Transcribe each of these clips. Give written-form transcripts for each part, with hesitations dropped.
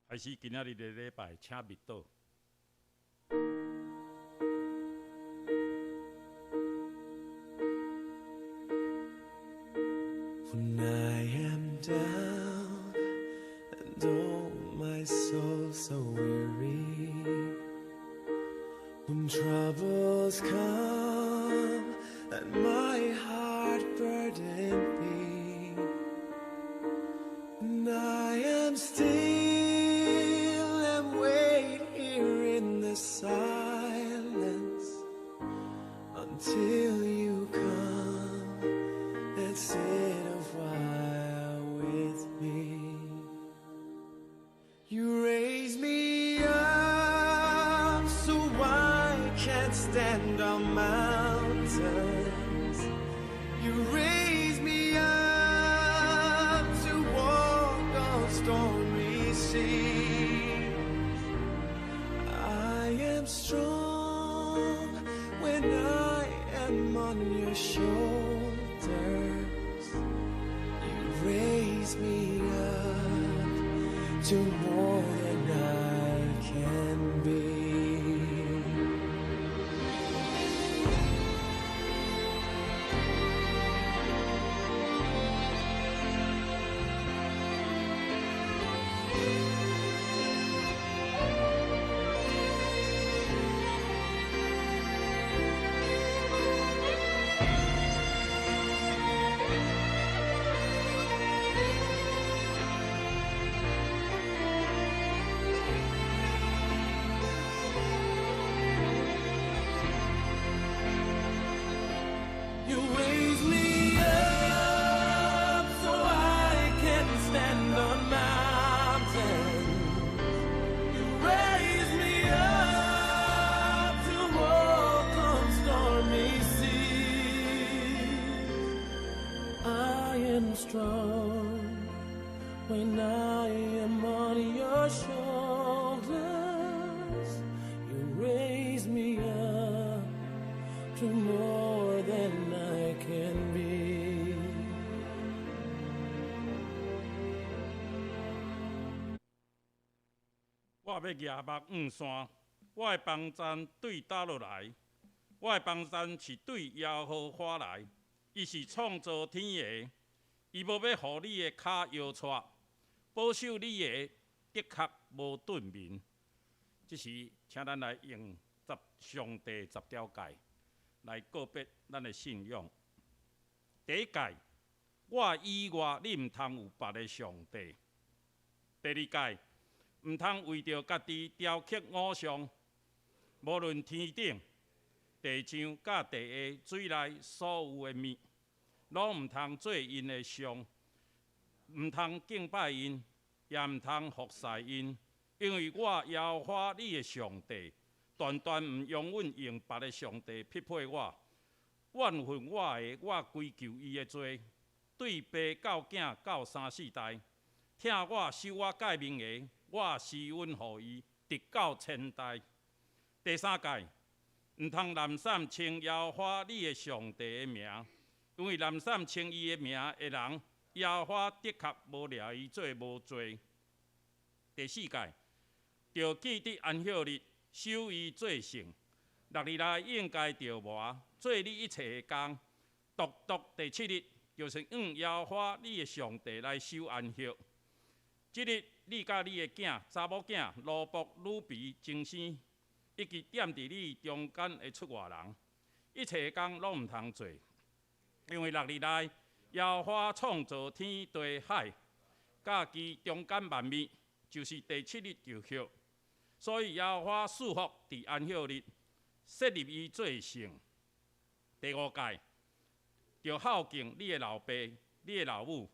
開始今仔日的禮拜，請默禱。 When I am down and oh, my soul so weary, when troubles come and my heart burdened be, and I am still and wait here in the silence until you come and sit a while with me. You raise me up so I can stand on mountains. You raise me up to walk on stormy seas. I am strong when I am on your shoulders. You raise me up to more than I can be. You raise me up so I can stand on mountains. You raise me up to walk on stormy seas. I am strong when I am on your shoulders. You raise me up to more than I can be. 我欲舉目向山，我的幫贊對佗落來？我的幫贊是對耶和華來，伊是創造天的，伊無欲予你的跤搖掣，保守你的的確無頓眠。這時，請咱來用十上帝十條誡來告別咱的信仰。第一誡，我以外你毋通有別的上帝。第二誡，毋通為著家己雕刻偶像，無論天頂、地上佮地下水內所有的物，攏毋通做𪜶的像，毋通敬拜𪜶，也毋通服侍𪜶，因為我耶和華你的上帝，斷斷毋容允用別的上帝匹配我，怨恨我的，我歸咎伊的罪，對爸到囝到三四代，疼我守我誡命的，我施恩予伊，直到千代。第三誡，毋通濫訕稱耶和華你的上帝的名，因為濫訕稱伊的名的人，耶和華的確無掠伊做無罪。第四誡，著記得安息日，守伊做聖。六日內應該著磨，做你一切的工。獨獨第七日，就是向耶和華你的上帝來守安息。這日你佮你的囝、查某囝、奴僕、女婢、終生，以及踮佇你中間的出外人，一切工攏毋通做，因為六日內耶和華創造天地海，佮其中間萬物，就是第七日就歇。所以耶和華賜福佇安息日，設立伊做聖。第五誡，著孝敬你的老爸、你的老母，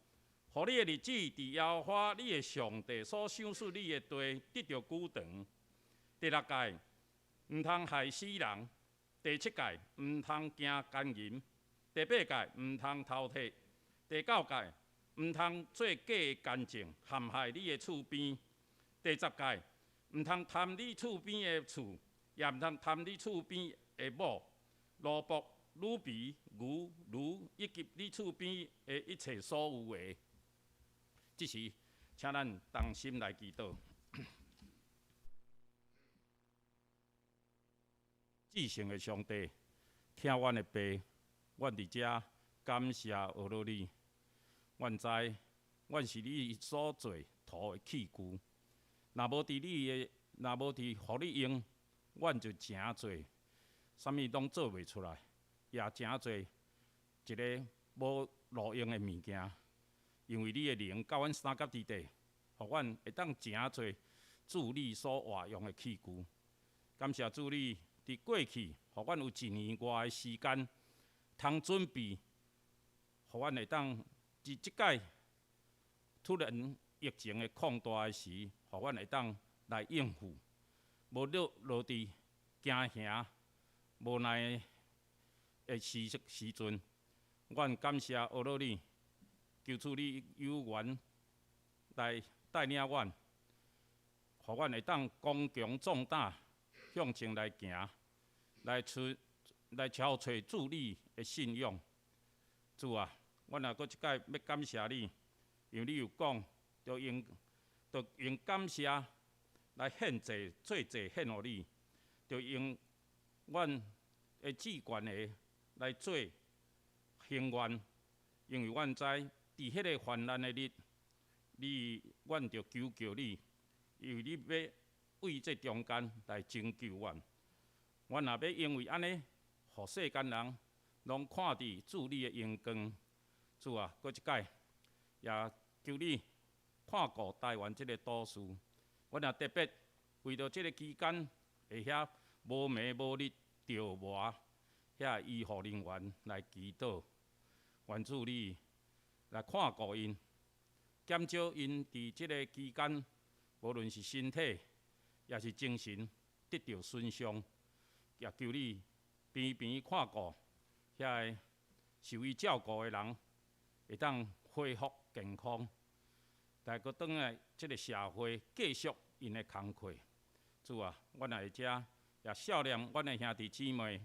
予你的日子佇耶和華你的上帝所賞賜你的地得著久長。第六誡，毋通害死人。第七誡，毋通行姦淫。第八誡，毋通偷提。第九誡，毋通做假的見證，陷害你的厝邊。第十誡，毋通貪你厝邊的厝，也毋通貪你厝邊的某、奴僕、女婢、牛、驢，以及你厝邊的一切所有的。這時，請咱同心來祈禱。至聖的上帝，聽阮的爸，阮佇遮感謝阿羅你。阮知，阮是你所做土的器具，若無佇你的，若無佇予你用，阮就成做啥物攏做袂出來，也成做一个無路用的物件。因為你的靈佮阮相佮佇底，予阮會當成做主你所活用的器具。感謝主你佇過去，予阮有一年外的時間通準備，予阮會當佇這擺突然疫情的擴大的時，予阮會當來應付，無落落佇驚嚇無奈的時陣。阮感謝阿羅你，求主你有緣來帶領阮，予阮會當剛強壯膽向前來行，來出來超揣主你的信仰。主啊，阮也閣一擺欲感謝你，因為你有講，著用感謝來獻祭、做祭獻予你，著用阮的至懸的來做行願，因為阮知佇彼个患難的日，你阮著求告你，因為你欲為這中間來拯救阮。阮也欲因為按呢，予世間人攏看佇主你的榮光。主啊，閣一擺也求你看顧台灣這个都市。阮也特別為著這个期間會遐無暝無日著磨遐醫護人員來祈禱，願主你來看顧𪜶，減少𪜶佇這个期間，無論是身體抑是精神得著損傷，也求你邊邊看顧遐个受伊照顧的人，會當恢復健康，來閣轉來這个社會繼續𪜶的工課。主啊，阮也會遮也數念阮的兄弟姊妹，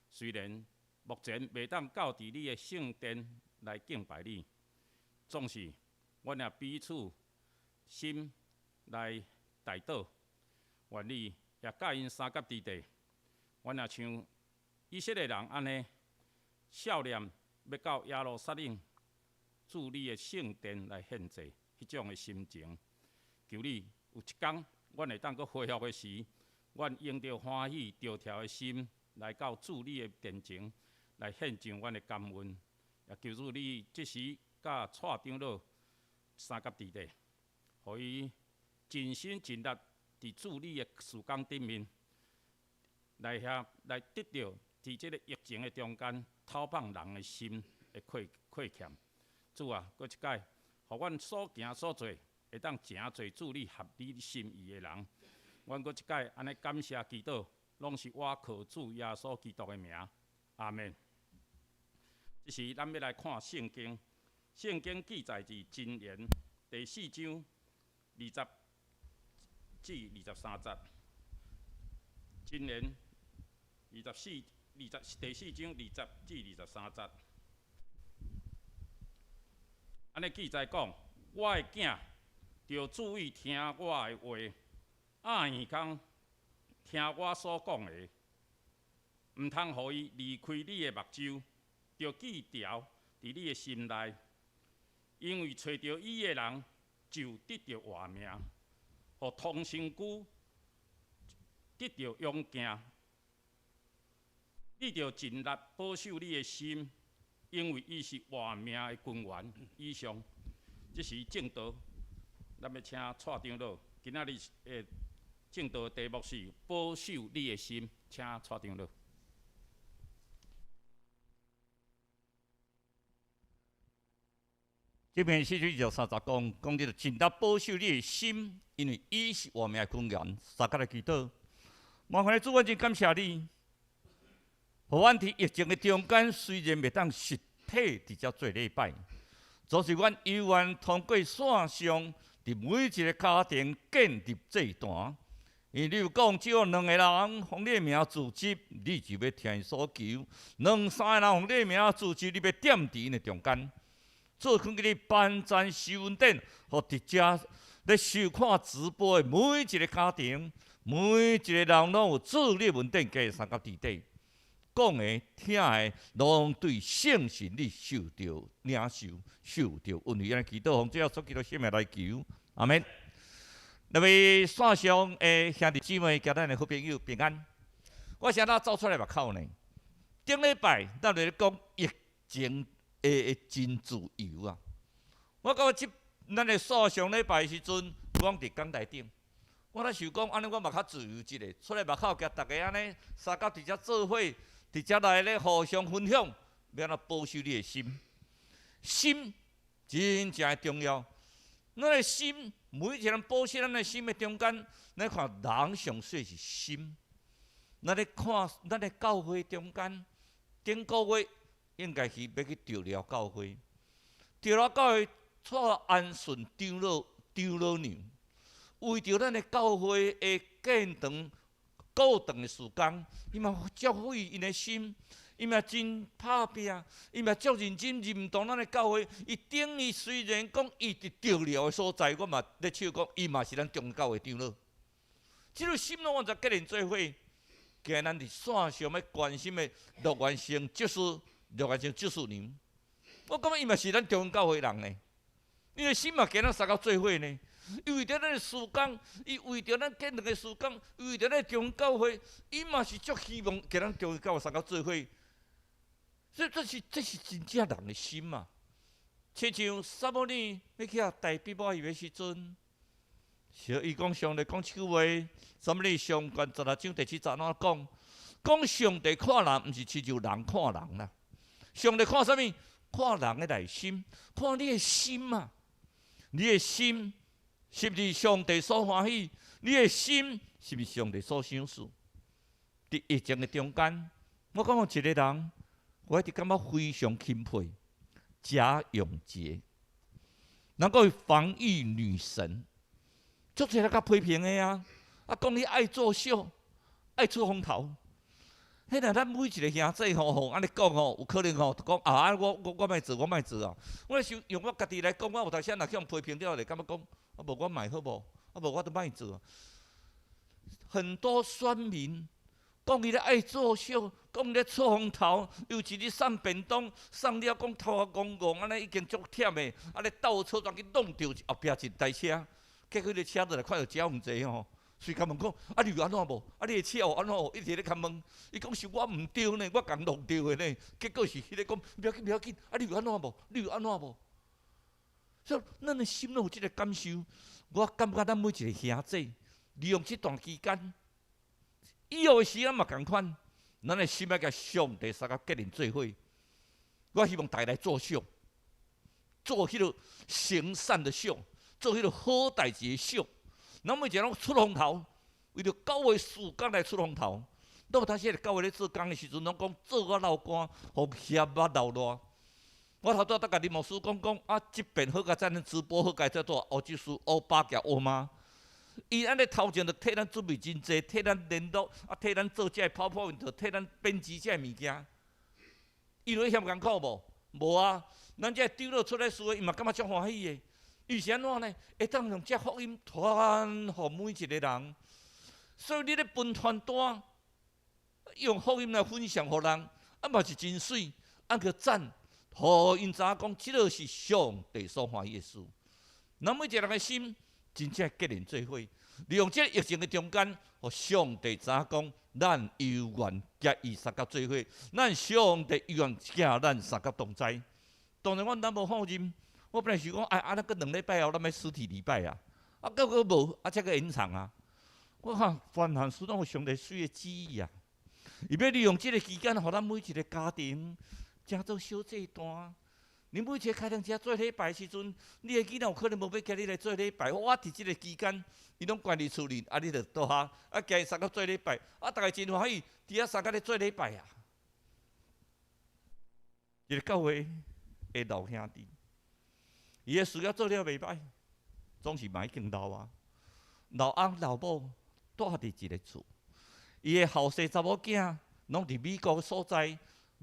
雖然目前袂當到佇你的聖殿來敬拜你，總是阮也彼此心來代禱，願你也佮𪜶相佮佇底。阮也像以色列人按呢，數念欲到耶路撒冷主你的聖殿來獻祭，彼種的心情。求你有一工，阮會當閣恢復的時，阮用著歡喜著跳的心來到主你的殿前來獻上阮的感恩。也求主你這時佮蔡長老相佮佇底，予伊盡心盡力佇主你的事工頂面，來遐來得著佇這个疫情的中間透放人的心的虧虧欠。主啊，閣一擺，予阮所行所做會當成做主你合你心意的人。阮閣一擺按呢感謝祈禱，攏是倚靠主耶穌基督的名。阿們。這時咱欲來看聖經，聖經記載佇箴言第四章20至23節。箴言二十四、二十第四章20至23節。按呢記載講，我的囝，著注意聽我的話，掩耳孔聽我所講的，毋通予伊離開你的目睭，著記牢佇你的心內，因為揣著伊的人就得著活命，予通身軀得著勇健。你著盡力保守你的心，因為伊是活命的根源。以上，這是證道，咱欲請蔡長老。今仔日的證道題目是保守你的心，請蔡長老。這篇四章23節講，講你著盡力保守你的心，因為伊是活命的根源。相佮來祈禱，麻煩你主，阮真感謝你，予阮佇疫情的中間，雖然袂當實體佇遮做禮拜，就是阮有緣通過線上，佇每一个家庭建立祭壇。因為你有講，只要兩个人奉你的名聚集，你就欲聽𪜶所求；兩三个人奉你的名聚集，你欲踮佇𪜶的中間。做囥去你頒讚施恩典，予佇遮咧收看直播的每一个家庭，每一个人攏有主你恩典加相佮佇底，講的、聽的，攏對聖神你受著領受，受著恩惠。按呢祈禱，奉主耶穌基督聖名來求，阿門。各位線上的兄弟姊妹，佮咱的好朋友平安。我啥走出來目口呢？頂禮拜咱咧講疫情的真自由啊！我感覺這咱的線上禮拜時陣，我佇講台頂，我咧想講，按呢我嘛較自由一下，出來目口共逐家按呢相佮佇遮做伙，佇遮來咧互相分享，欲按怎保守你的心？心真正重要。咱的心，每一個人保守咱的心的中間，咱看人上細是心。咱咧看咱的教會中間，頂個月應該是欲去竹寮教會，竹寮教會蔡安順長老長老娘，為著咱的教會的建堂顧堂的事工，伊嘛足費𪜶的心，伊嘛真拍拚，伊嘛足認真認同咱的教會。伊等於雖然講伊佇竹寮的所在，我嘛咧笑講，伊嘛是咱中教會長老。這个心攏完全結連做伙。今日咱佇線上欲關心的樂元成執事，樂元成執事娘，我感覺伊嘛是咱中教會人呢。伊的心嘛共咱相佮做伙呢。伊為著咱的事工，伊為著咱建堂的事工，為著咱中教會，伊嘛是足希望共咱中教會相佮做伙。所以這是真正人的心嘛。親像撒母耳欲去予大衛抹油的時陣，小伊講上帝講這句話，撒母耳上卷16章第7節按怎講？講上帝看人，毋是親像人看人啦。上帝看啥物？看人的內心，看你的心啊！你的心是毋是上帝所歡喜？你的心是毋是上帝所賞賜？佇疫情的中間，我感覺一個人，我一直感覺非常欽佩賈永婕，能夠防疫女神。足濟人共批評的啊！啊，講你愛作秀，愛出風頭。彼若咱每一个兄弟吼吼按呢講吼，有可能吼就講啊，我莫做，我莫做啊！我咧想用我家己來講，我有當時若去予批評了，會感覺講啊，無我莫好無？啊，無我都莫做。很多選民講伊咧愛作秀，講伊咧出風頭，尤其咧送便當，送了講頭殼戇戇，按呢已經足忝的，啊咧倒車轉去挵著後壁一台車。結果彼个車落來看著賈永婕吼，隨共問講：啊，你有按怎無？啊，你的車有按怎無？一直咧共問。伊講是我毋對呢，我共弄著的呢。結果是彼个講不要緊，不要緊。啊，你有按怎無？你有按怎無？所以，咱的心攏有這个感受。我感覺咱每一个兄弟，利用這段期間，以後的時間嘛仝款，咱的心愛共上帝相佮結連做伙。我希望大家來作秀，做彼个行善的秀。做彼个好代誌的秀，咱每一个攏出風頭，為著教會事工來出風頭。咱有當時教會咧做工的時陣，攏講做甲流汗，予額仔流熱。我頭拄仔共林牧師講講，啊，這邊好佳哉咱直播好佳哉做，歐執事歐爸佮歐媽，伊按呢頭前就替咱準備真濟，替咱聯絡，啊，替咱做這个 PowerPoint，替咱編輯這个物件。伊會嫌艱苦無？無啊，咱這長老出來事，伊嘛感覺足歡喜的。伊是按怎呢？會當用這福音傳予每一個人，所以你咧分傳單，用福音來分享予人，啊嘛是真媠，按去讚，予𪜶知影講，這个是上帝所歡喜的事。咱每一個人的心，真正結連做伙，利用這個疫情的中間，予上帝知影講，咱猶原佮伊相佮做伙，咱上帝猶原佮咱相佮同在。當然，阮咱無否認。我本來想講，哎，啊，咱閣兩禮拜後，咱欲實體禮拜啊，啊，閣閣無，啊，才閣延長啊。我看凡凡事攏有上帝媠的旨意啊。伊欲利用這个期間，予咱每一个家庭，誠做小祭壇。你每一个家庭遮做禮拜時陣，你的囡仔有可能無欲共你來做禮拜。我佇這个期間，伊攏關佇厝裡，啊，你就倒下，啊，共伊相佮做禮拜，啊，逐家真歡喜，佇遐相佮咧做禮拜啊。一个教會的老兄弟。伊的事業做了袂䆀，總是嘛已經老啊，老翁老母蹛佇一个厝，伊的後生查某囝攏佇美國所在，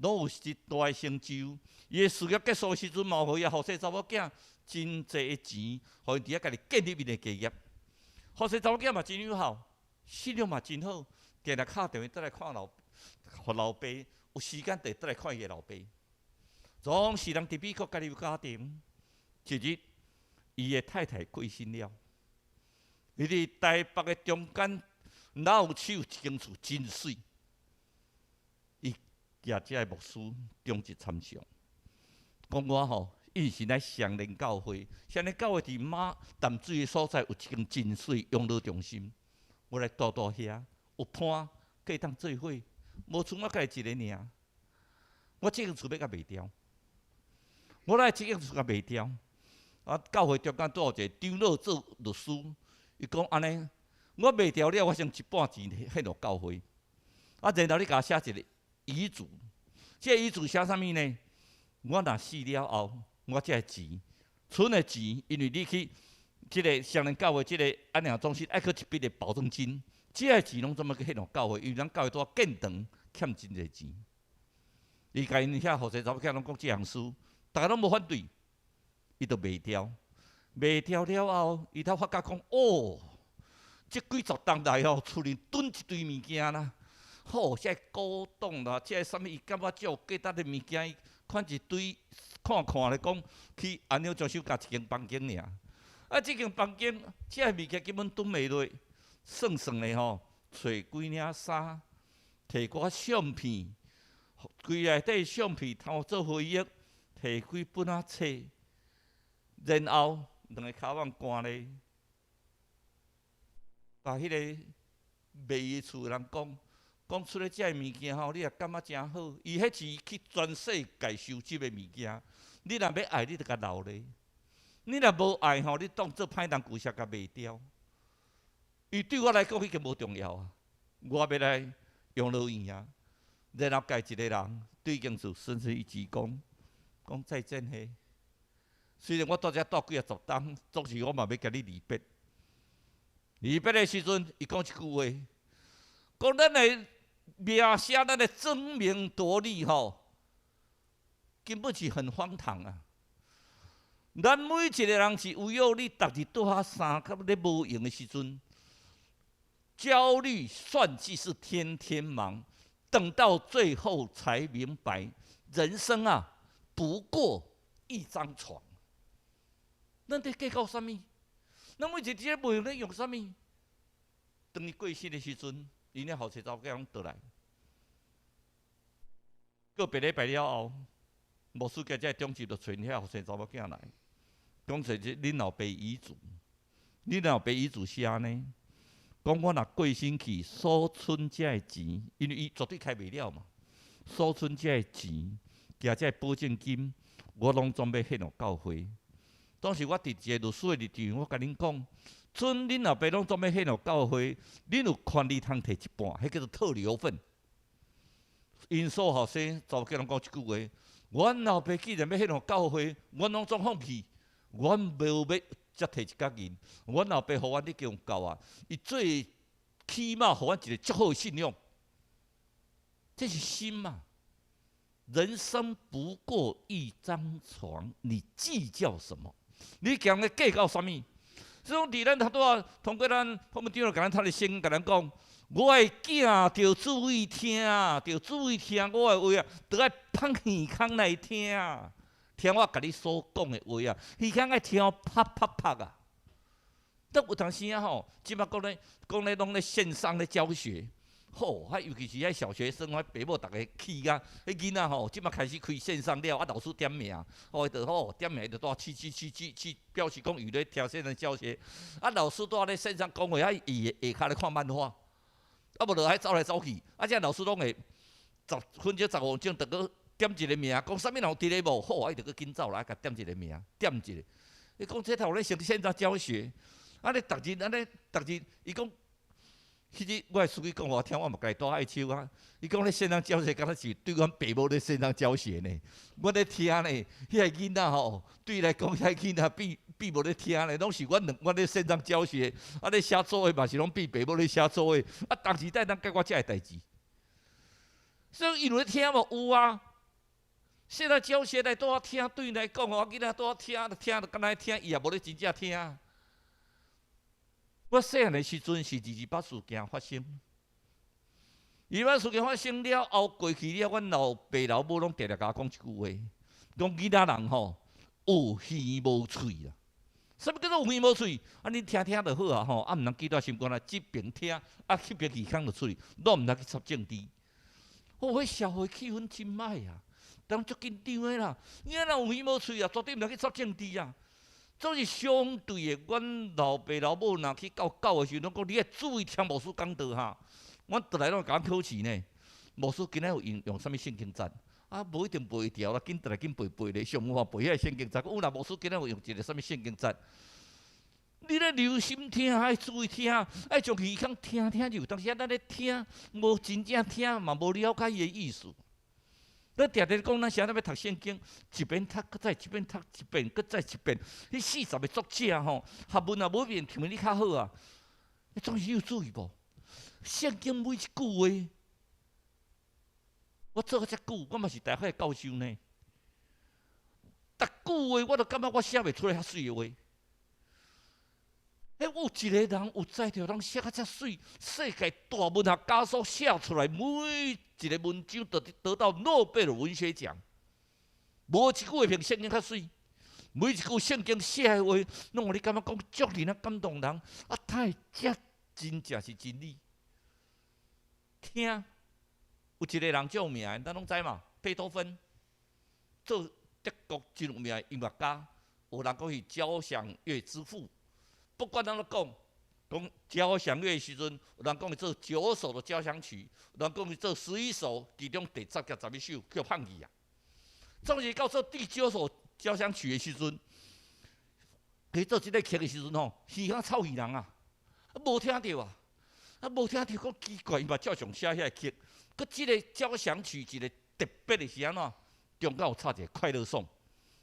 攏有一大的成就。伊的事業結束的時陣，嘛予伊的後生查某囝真濟的錢，予𪜶佇遐家己建立𪜶的家業。後生查某囝嘛真友好，信仰嘛真好，定定敲電話轉來看老，予老爸有時間就轉來看伊的老爸。總是人佇美國家己有家庭，一日伊的太太過身了，伊佇台北的中間鬧區有一間厝真媠，伊舉這个牧師中一參詳，講我吼，伊是來雙連教會，雙連教會佇馬淡水的所在有一間真媠養老中心，我來住住遐，有伴，會當做伙，無賰我家己一个爾。我這間厝欲共賣掉，我來這間厝共賣掉。啊，教會中間拄有一个長老做律師，伊講按呢，我賣掉了，我先一半錢獻予教會。啊，然後你共我寫一个遺囑，這個遺囑寫啥物呢？我若死了後，我這个錢，賰的錢，因為你去這个雙連教會這个安養中心愛閣一筆的保證金，這个錢攏總欲去獻予教會，因為咱教會拄仔建堂欠真濟錢。伊共𪜶遐後生查某囝攏講這項事，逐个攏無反對，伊就賣掉。賣掉了後，伊才發覺講，哦，這幾十冬來吼，厝裡囤一堆物件啦，吼，這个古董啦，這个啥物，伊感覺這有價值的物件，伊看一堆，看看咧講，去安養中心共一間房間爾。啊，這間房間，這个物件根本囤袂落，算算咧吼，揣幾領衫，提寡相片，櫃內底相片當做回憶，提幾本仔冊，然後兩个跤轡捾咧，共彼个賣伊厝的人講，講出咧這个物件吼，你若感覺誠好，伊彼是去全世界收集的物件，你若欲愛，你就共留咧；你若無愛吼，你當做歹人舊舍共賣掉。伊對我來講已經無重要啊，我欲來養老院啊。然後共一个人對間厝深深一鞠躬，講再見嘿。雖然我蹛遮蹛幾仔十冬，總是我嘛欲共你離別。離別的時陣，伊講一句話，講咱的名聲，咱的爭名奪利吼，根本是很荒唐啊！咱每一個人是唯有你逐日倒遐相佮咧無閒的時陣，焦慮算計是天天忙，等到最後才明白，人生啊，不過一張床。咱佇計較啥物？咱每一日無閒咧用啥物？當伊過身的時陣，𪜶的後生查某囝攏倒來。過別禮拜了後，牧師共這個長執就揣遐後生查某囝來，講說這恁老爸遺囑，恁老爸遺囑是按呢？講我若過身去，所存這个錢，因為伊絕對開袂了嘛。所存這个錢，加這個保證金，我攏總欲獻予教會。當時我佇一個律師的立場，我共恁講，賰恁老爸攏總欲獻予教會，恁有權利通提一半，彼叫做特留份。𪜶所後生查某囝攏講一句話：阮老爸既然欲獻予教會，阮攏總放棄，阮無欲才提一角銀。阮老爸予阮已經夠啊，伊最起碼予阮一個足好的信仰。這是心嘛？人生不過一張床，你計較什麼？你共人計較啥物？所以佇咱頭拄仔通過咱訪問長老共咱讀的聖經，共咱講，我的囝著注意聽，著注意聽我的話啊，著愛捧耳孔來聽，聽我共你所講的話啊，耳孔愛聽啪啪啪啊！但有當時啊吼，這擺講咧講咧攏咧線上咧教學，吼，啊尤其是遐小學生，我爸母逐个氣甲，彼囡仔吼，這擺開始開線上了，啊老師點名，吼伊就吼點名，伊就蹛試試試試試，表示講伊咧聽線上教學，啊老師蹛咧線上講話，啊伊下跤咧看漫畫，啊無就愛走來走去，啊這老師攏會10分鐘、15分鐘，就閣點一个名，講啥物人有佇咧無？好，啊伊就閣緊走來，共點一个名，點一个。伊講這頭咧上線上教學，啊你逐日按呢，逐日，伊講。彼日我的司機講予我聽，我嘛共伊帶愛手啊。伊講咧線上教學，敢若是對阮爸母咧線上教學呢。阮咧聽呢，彼个囡仔吼，對伊來講，彼個囡仔比無咧聽呢，攏是阮兩阮咧線上教學，啊咧寫作業嘛是攏比爸母咧寫作業。啊，當時才當解決這个代誌。所以伊有咧聽無？有啊。線上教學來拄仔聽，對𪜶來講吼，囡仔拄仔聽，聽著敢若咧聽，伊也無咧真正聽。我細漢的時陣是228事件發生，二二八事件發生了後過去了，阮老爸老母攏定定共我講一句話，講囡仔人吼有耳無喙啦。啥物叫做有耳無喙？啊，你聽聽就好啊吼，啊，毋通記在心肝內，這邊聽，啊，彼邊耳孔就出去，攏毋通去插政治。哦，彼社會氣氛真歹啊，人足緊張的啦。囡仔人有耳無喙啊，絕對毋通去插政治啊。總是相對的，阮老爸老母若去到教的時陣，攏講你愛注意聽牧師講道哈。阮轉來攏會共阮考試呢。牧師今仔有用用啥物聖經節？啊，無一定背會牢啦，緊轉來緊背背咧，上有法背遐聖經節。有若牧師今仔有用一个啥物聖經節？你咧留心聽，愛注意聽，愛將耳孔聽聽入。當時啊，咱咧聽，無真正聽嘛，無了解伊的意思。咱定定講，咱啥物欲讀聖經，一遍讀，閣再一遍讀，一遍閣再一遍。彼40個作者吼，學問也無一定像你較好啊。你總是有注意無？聖經每一句話，我做甲遮久，我嘛是大學教授呢。逐句話我都感覺我寫袂出來遐媠的話。彼有一個人有才調，通寫甲遮媠，世界大文學家所寫出來每一個文章都得到諾貝爾文學獎。無一句話比聖經較媠，每一句聖經寫的話，攏予你感覺講足爾仔感動人。啊，他會遮真正是真理。聽，有一個人足有名的，咱攏知嘛？貝多芬，做德國真有名的音樂家，有人講是交響樂之父。不管按怎講，講交響樂的時陣，有人講伊做九首的交響曲，有人講伊做11首，其中第10佮11首叫放棄啊。總是到做第九首交響曲的時陣，佢做這个曲的時陣吼，耳孔臭耳人啊，無聽著啊，啊無聽著，講奇怪，伊嘛照常寫遐个曲，閣這个交響曲一个特別的是按怎？中間有插一个快樂頌。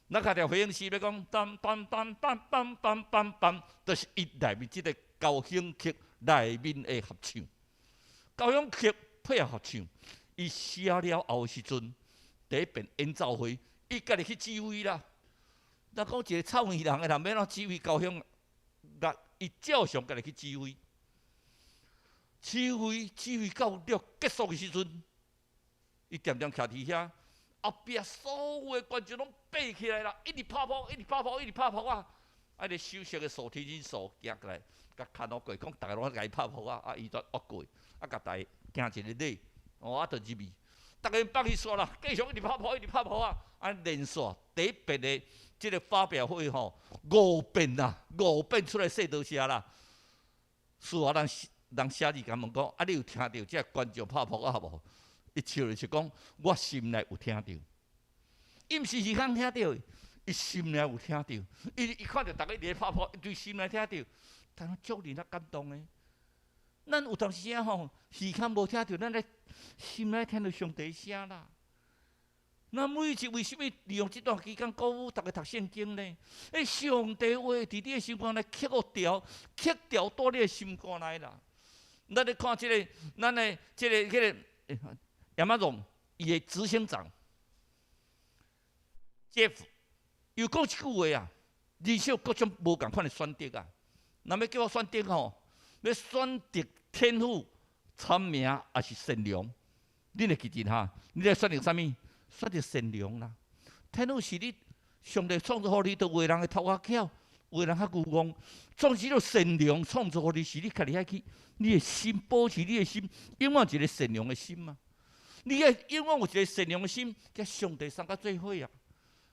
咱較條回應詩欲講，當當當當當當當當，就是伊內面這个交響曲內面的合唱，交響曲配合合唱。伊寫了後的時陣，第一遍演奏會，伊家己去指揮啦。咱講一個臭耳人的人，欲按怎指揮交響樂？伊照常家己去指揮，指揮指揮到了結束的時陣，伊恬恬徛佇遐。後壁所有的觀眾攏爬起來啦，一直拍噗，一直拍噗，一直拍噗啊！啊，个首席的手提琴手行過來，共牽路過，講逐家攏共伊拍噗啊！啊，伊就越過，啊，共大家行一個禮，哦，啊，就入去，逐家放去煞啦，繼續一直拍噗，一直拍噗啊！啊，連續第一遍的這个發表會吼，五遍啊，五遍出來說多謝啦。事後人人寫字共問講，啊，你有聽著這觀眾拍噗仔無？伊笑就是講，我心內有聽著，伊毋是耳孔聽著，伊心內有聽著，伊伊看著逐家佇咧拍噗，伊對心內聽著，但足令人感動的。咱有當時啊吼，耳孔無聽著，咱咧心內聽著上帝聲啦。咱每一為啥物利用這段期間鼓舞逐家讀聖經呢？欸，上帝話佇你的心肝內刻予牢，刻牢佇你的心肝內啦。咱咧看這个，咱的這个、彼个。亞馬遜伊的執行長傑夫又講一句話啊，人生有各種無仝款的選擇啊。若欲叫我選擇吼，欲選擇天賦、聰明，抑是善良？你會記得哈？你來選擇啥物？選擇善良啦。天賦是你上帝創造予你，都有的人的頭殼巧，有的人較牛戇。總之，善良創造予你，是你家己愛去，你的心保持你的心，永遠一个善良的心嘛。你愛永遠有一个善良的心，佮上帝相佮做伙啊！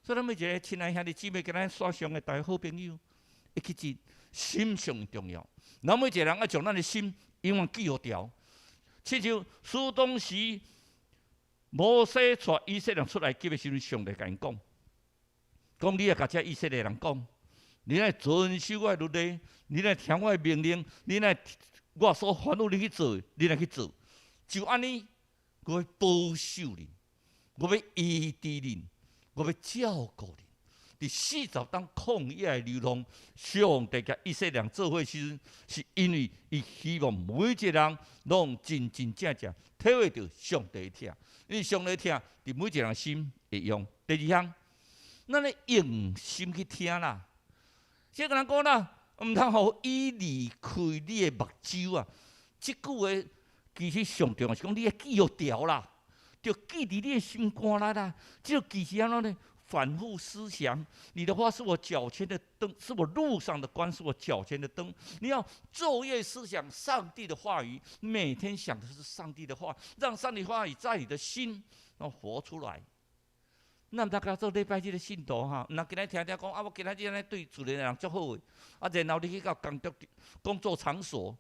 所以，咱每一个親愛兄弟姊妹，佮咱線上的逐个好朋友，會記住心上重要。咱每一个人愛將咱的心永遠記予牢。親像書當時摩西帶以色列人出埃及的時陣，上帝共𪜶講：講你愛共這以色列人講，你愛遵守我的律例，你愛聽我的命令，你愛我所吩咐你去做的，你來去做，就按呢。我欲保守恁，我欲醫治恁，我欲照顧恁。佇40冬曠野的流浪，上帝共以色列人做伙時陣，是因為伊希望每一個人攏真真正正體會著上帝的疼，因為上帝疼，佇每一個人心會用。第二項，咱咧用心去聽啦。這個人講啦，毋通予伊離開你的目睭啊！這句話其實上重要是講你愛記予牢啦，著記佇你的心肝內啦。這個其實按怎呢？反覆思想，你的話是我腳前的燈，是我路上的光，是我腳前的燈。你要晝夜思想上帝的話語，每天想的是上帝的話，讓上帝話語在你的心，然後活出來。咱大家做禮拜日的信徒哈，毋通今日聽聽講啊，我今仔日按呢對厝內人足好的，啊，然後你去到工作工作場所，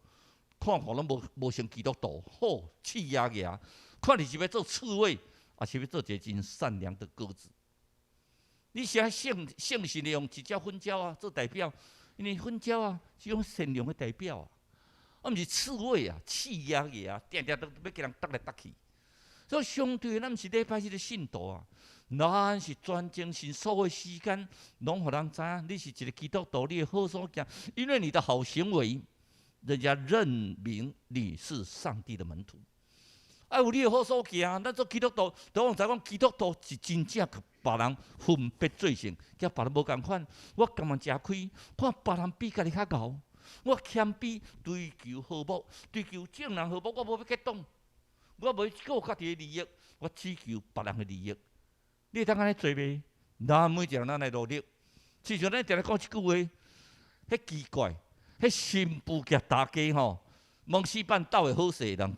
看看攏無無像基督徒，好刺牙牙，看你是欲做刺蝟，抑是欲做一个真善良的鴿子？你是愛聖聖神的用一隻粉鳥啊做代表，因為粉鳥啊是種善良的代表啊，啊毋是刺蝟啊，刺牙牙，定定都欲共人觸來觸去。所以相對，咱毋是禮拜日的信徒啊，咱是全精神所有時間，攏予人知影你是一個基督徒，你的好所行，因為你的好行為，人家認明你是上帝的門徒。啊，有你的好所行，咱做基督徒，都攏知講基督徒是真正共別人分別做聖，佮別人無仝款。我甘願食虧，看別人比家己較𠢕，我謙卑追求和睦，追求眾人和睦，我無欲結黨，我無顧家己的利益，我只求別人的利益。你會當按呢做袂？咱每一個人咱來努力。親像咱定定講這句話，彼奇怪，彼新婦佮大家吼，門市辦鬥會好勢人。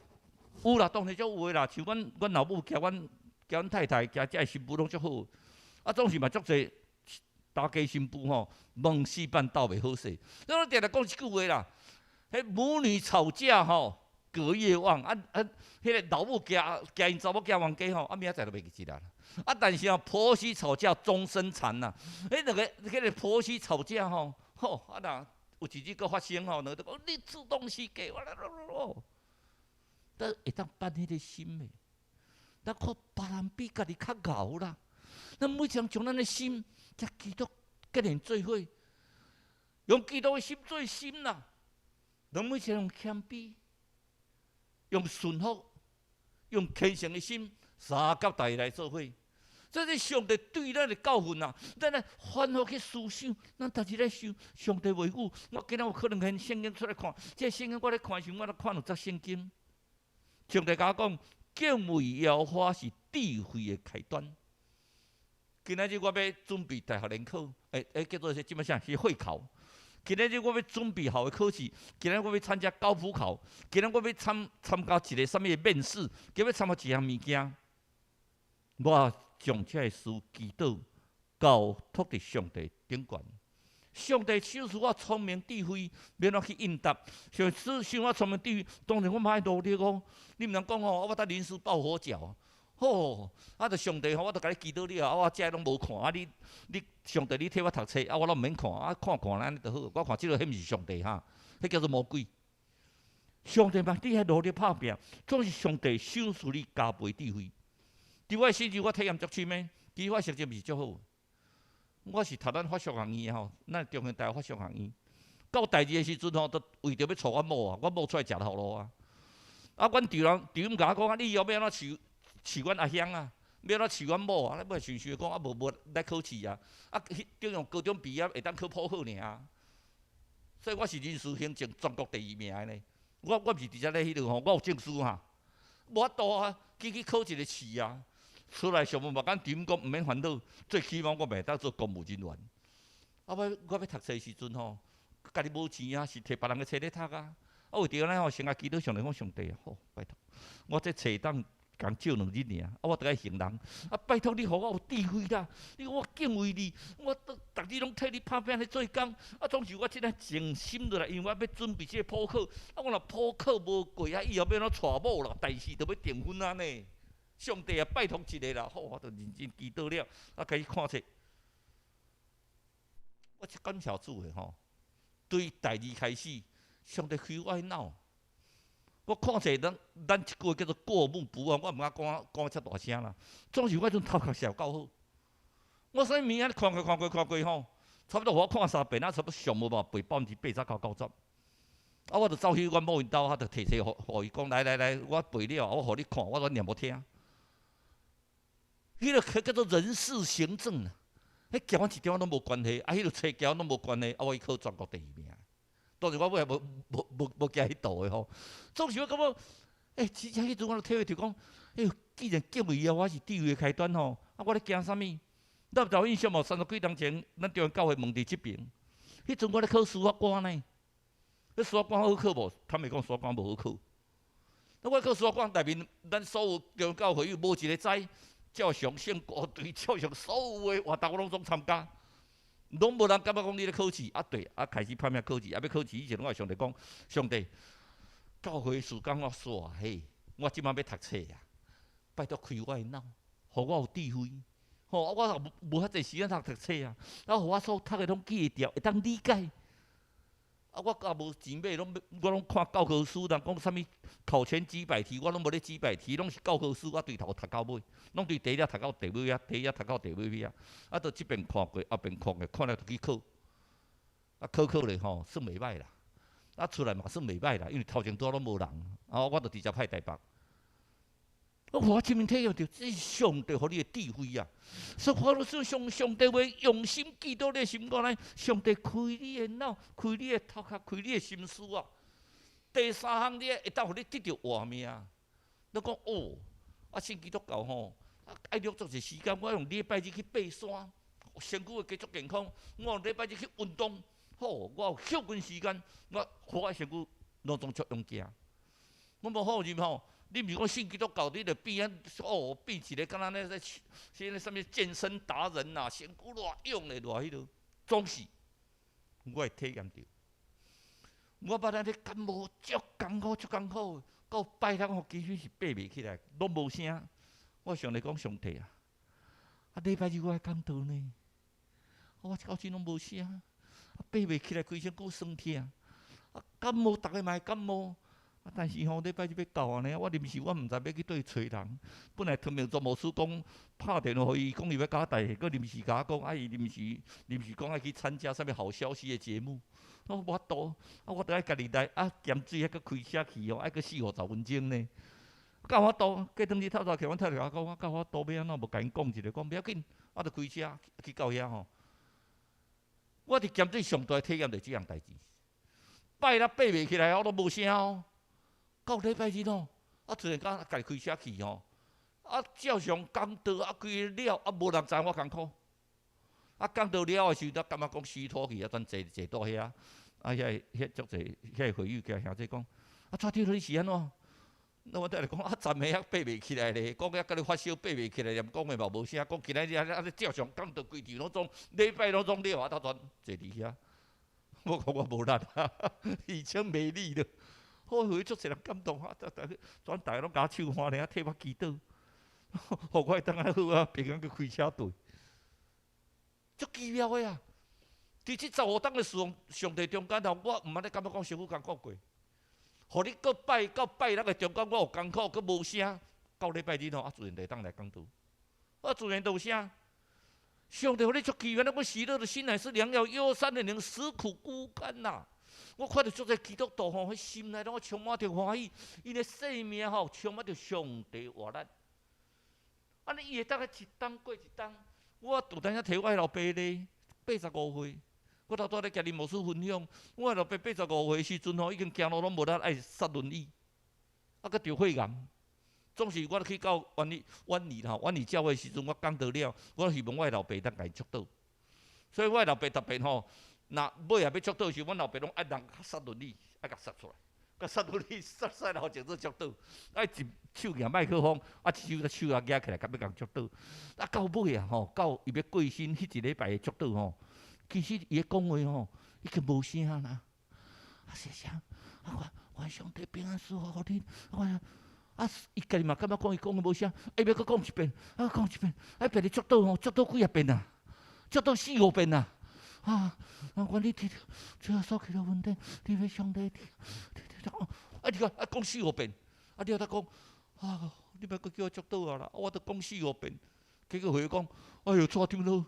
有啦，當然足有的啦。像阮阮老母共阮共阮太太共遮的新婦攏足好，啊，總是嘛足濟大家新婦吼，門市辦鬥袂好勢。咱定定講一句話啦，彼母女吵架吼，隔夜旺啊啊！彼個老母驚驚𪜶查某囝冤家吼，啊明仔載就袂記得啦。啊，但是吼婆媳吵架終身纏呐。彼兩個彼個婆媳吵架吼，吼啊若有一日閣發生吼，兩個都講你煮東西給我啦，但會當放彼個心的，咱看別人比家己較𠢕啦。咱每一人將咱的心，佮基督結連做伙，用基督的心做心啦。咱每一個人用謙卑，用順服，用虔誠的心，相佮大家來做伙。這是上帝對咱的教訓啊！咱來反覆去思想，咱逐日咧想上帝話語。我今仔有可能掀聖經出來看，這聖經我咧看時，我咧看兩節聖經。上帝共我講，敬畏耶和華是智慧的開端。今仔日我欲準備大學聯考，欸欸，叫做這物啥？是會考。今仔日我欲準備學的考試，今仔日我欲參加高普考，今仔日我欲參參加一個啥物的面試，今欲參加一項物件。我將這个事祈禱交託佇上帝頂懸。上帝賞賜我聰明智慧，欲按怎去應答？上帝賞賜我聰明智慧，當然我嘛愛努力哦。你毋通講吼，我才臨時抱佛腳。吼，啊！著上帝吼，我著共你祈禱了，啊，我這攏無看，啊，你你上帝你替我讀冊，啊，我攏毋免看，啊，看看按呢就好。我看這個彼毋是上帝哈，彼叫做魔鬼。上帝嘛，你愛努力拍拚，總是上帝賞賜你加倍智慧。佇我的時陣，我體驗足深的，其實我成績毋是足好。我是讀咱法商學院吼，咱中興大學法商學院。到大二的時陣吼，就為著欲娶阮某啊，阮某出來食頭路啊。啊，阮丈人丈母共我講啊，你以後欲按怎飼飼阮阿鄉啊？欲按怎飼阮某啊？你欲想想講啊，無無來考試啊？啊，彼中用高中畢業會當考普考爾。所以我是人事行政全國第二名的呢。我我毋是直接咧彼落吼，我有證書哈。無法度啊，去去考一個試啊。出來上無嘛，阮丈母講毋免煩惱，最起碼我嘛會當做公務人員。啊，我我欲讀冊時陣吼，家己無錢啊，是摕別人的冊咧讀啊。啊，為著按呢吼，先共祈禱上帝講上帝啊，好拜託，我這冊當共借兩日爾，啊，我著愛還人。啊，拜託你予我有智慧啦！你講我敬畏你，我都逐日攏替你拍拚咧做工。啊，總是我這個靜心落來，因為我欲準備這個普考。啊，我若普考無過啊，以後欲按怎娶某啦？大事著欲訂婚啊呢。上帝啊，拜託一下啦！好，我就認真祈禱了，啊，開始看冊。我真感謝主的吼，對大二開始，上帝開我的腦。我看冊，咱咱一句話叫做過目不忘，我毋敢講講遮大聲啦。總是我彼陣頭殼是有夠好。我啥物物件看過看過看過吼，差不多予我看三遍，啊，差不多上無嘛背80%到90%。啊，我就走去阮某𪜶兜，啊，就提冊予予伊講，來來來，我背了，我予你看，我煞念予聽。彼个叫做人事行政啊，彼佮阮一點仔攏無關係，啊，彼个冊佮阮攏無關係，啊，我去考全國第二名。當時我尾也無行彼道的吼。總是我感覺，欸，真正彼陣我就體會著講，欸，既然敬畏耶和華是智慧的開端吼，啊，我咧驚啥物？你有有印象無？三十幾年前，咱中央教會門佇這爿，彼陣我咧考司法官呢。彼司法官好考無？坦白講，司法官無好考。那我考司法官內面，咱所有中央教會有無一个知，照常聖歌隊，照常所有的活動我攏總參加，攏無人感覺講你咧考試。啊對，啊開始拍拚考試，啊欲考試以前，我上帝講，上帝，教會時間我煞嘿，我這擺欲讀冊啊，拜託開我的腦，予我有智慧。吼，我也無遐濟時間通讀冊啊，啊，予我所讀的攏記會牢，會當理解。啊，我也無錢買，攏我攏看教科書，人講啥物考前幾百題，我攏無咧幾百題，攏是教科書，我對頭讀到尾，攏對第一頁讀到第尾仔，第一頁讀到第尾尾仔。啊，都這邊看過，後邊看過，看了就去考。啊，考考咧吼，算袂䆀啦。啊，出來嘛算袂䆀啦，因為頭前拄攏無人，啊，我就直接派台北。我親身體驗著，這是上帝予你的智慧啊！所以我說上帝話用心記到你的心肝內，上帝開你的腦，開你的頭殼，開你的心思啊！第三項，你會當予你得著活命。你講哦，啊信基督教吼，啊愛掠足濟時間，我用禮拜日去爬山，身軀會繼續健康；我用禮拜日去運動，好，我有休困時間，我我身軀攏總足勇健。我無否認吼。你毋是講信基督教，你就變啊哦，變一个敢若咧咧，現在啥物健身達人呐，身軀偌勇的偌彼落，總是我會體驗著。我捌咧感冒足艱苦足艱苦，到拜六吼其實是爬袂起來，攏無聲。我上帝講上帝啊，啊禮拜日我愛講道呢，我這口氣攏無聲，啊爬袂起來，規身軀酸痛，啊感冒逐个嘛會感冒。啊！但是吼，禮拜日欲到按呢，我臨時我毋知欲去佗揣人。本來湯明總牧師講拍電話予伊，講伊欲共我代替，閣臨時共我講，啊伊臨時臨時講愛去參加啥物好消息的節目，我無法度，啊我著愛家己來，啊鹹水還閣開車去哦，愛閣四五十分鐘呢。敢有法度？過當日透早起，阮太太共我講，我敢有法度欲按怎無共𪜶講一下，講欲要緊，我著開車去到遐吼。我佇鹹水上大體驗著這項代誌，拜六爬袂起來，我攏無聲哦。到禮拜日吼，啊突然間家己開車去吼，啊照常講道啊規个了，啊無人知我艱苦。啊講道了的時陣，感覺講虛脫去，啊轉坐坐倒遐，啊遐个遐足濟遐個會友共兄弟講，啊蔡長老你是按怎？那我佇咧講啊，昨暝遐爬袂起來咧，講遐佮你發燒爬袂起來，連講的嘛無聲，講今仔日啊啊照常講道規場攏總禮拜攏總了，啊頭轉坐佇遐，我講我無力啊，而且沒力了。好，予足濟人感動啊！逐逐全逐个攏共我手歡咧，啊替我祈禱，予我會當較好啊，平安閣開車對，足奇妙的啊！佇這十五冬的事奉上帝中間頭，我毋捌咧感覺講辛苦艱苦過。予你閣拜到拜六的中間，我有艱苦，閣無聲。到禮拜日吼，啊自然就會當來講道，啊自然就有聲。上帝予你足奇妙，咱講喜樂的心乃是良藥，憂傷的靈使苦枯乾吶。我看著足濟基督徒吼，彼心內攏充滿著歡喜，𪜶的生命吼充滿著上帝活力。按呢伊會當一冬過一冬。我有當時提我老爸咧，85歲，我頭拄仔咧共林牧師分享，我老爸八十五歲時陣吼，已經行路攏無力，愛剎輪椅，啊，閣著血癌。總是我去到遠離遠離吼，遠離教會時陣，我講道了，我希望我老爸當共伊祝禱。所以我老爸特別吼。若尾仔欲祝禱時，阮老爸攏愛人剎輪椅，愛共剎出來，共剎輪椅剎煞然後就做祝禱。愛一手舉麥克風，啊一手手仔舉起來，共欲共祝禱。啊到尾啊吼，到伊欲過身彼一禮拜的祝禱吼，其實伊的講話吼已經無聲啦。啊謝謝，啊我願上帝平安賜福予恁。我啊伊家己嘛感覺講伊講的無聲，伊欲閣講一遍，啊講一遍，啊別日祝禱吼，祝禱幾仔遍啊？祝禱四五遍啊！啊！啊！願你得著主耶穌基督恩典，你欲上帝，啊！你看啊，講四五遍，啊！你後頭講啊，你莫閣叫我祝禱啊啦！我都講四五遍，結果回講，哎喲，蔡長老，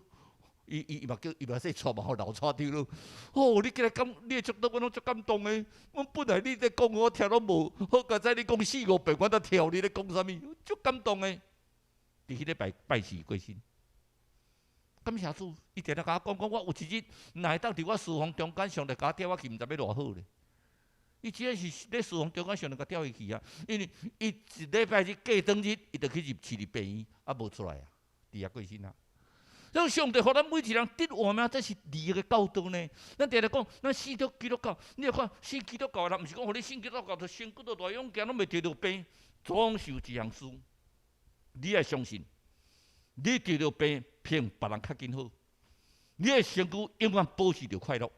伊伊伊嘛叫伊嘛說蔡嘛吼，老蔡長老，哦，你今日講你的祝禱，我攏足感動的。阮本來你咧講，我聽攏無，好佳哉你講四五遍，我才聽你咧講啥物，足感動的。佇彼禮拜拜四過身。感謝主，伊定定共我講，講我有一日，若會當佇我事奉中間，上帝共我調我去，毋知欲偌好咧。伊只是咧事奉中間，上帝共調伊去啊，因為伊一禮拜日過當日，伊就去入市立病院，啊無出來啊，佇遐過身啊。所以上帝予咱每一個人得活命，這是利益的教導呢。咱定定講，咱信著基督教，你若看信基督教的人，毋是講予你信基督教就身軀都偌勇健，攏袂得著病，總是有一項事，你愛相信，你得著病比別人較緊好，你的身軀永遠保持著快樂。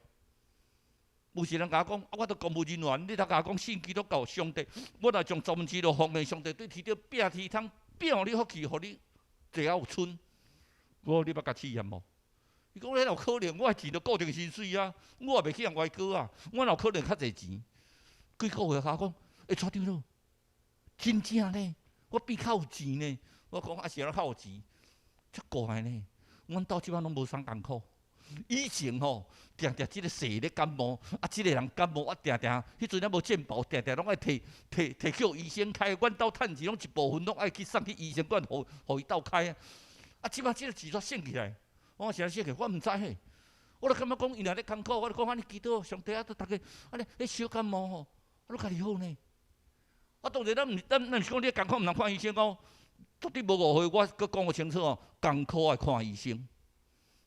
有時人共我講，啊，我都公務人員，你通共我講信基督教上帝，我若將十分之六奉獻上帝，對天頂拚天窗拚予你福氣，予你坐猶有賰。我講你捌共試驗無？伊講彼哪有可能？我的錢都固定薪水啊，我也袂去予人歪割啊，我哪有可能較濟錢？幾個月共我講，欸，蔡長老，真正呢，我變較有錢呢。我講啊，是按怎較有錢？足怪呢，阮兜這擺攏無啥艱苦。以前吼，定定這个細咧感冒，啊，這个人感冒，啊，定定彼陣猶無健保，定定攏愛提提提叫醫生開。阮兜趁錢攏一部分攏愛去送去醫生館，予予伊鬥開啊。啊，這擺這个錢煞省起來，我講是按怎省起來，我毋知嘿。我就感覺講，伊若咧艱苦，我就講按呢祈禱上帝啊，都逐家按呢咧小感冒吼，啊，攏家己好呢。啊，當然咱毋咱咱毋是講你艱苦毋通看醫生哦，絕對無誤會，我閣講予清楚哦，艱苦愛看醫生。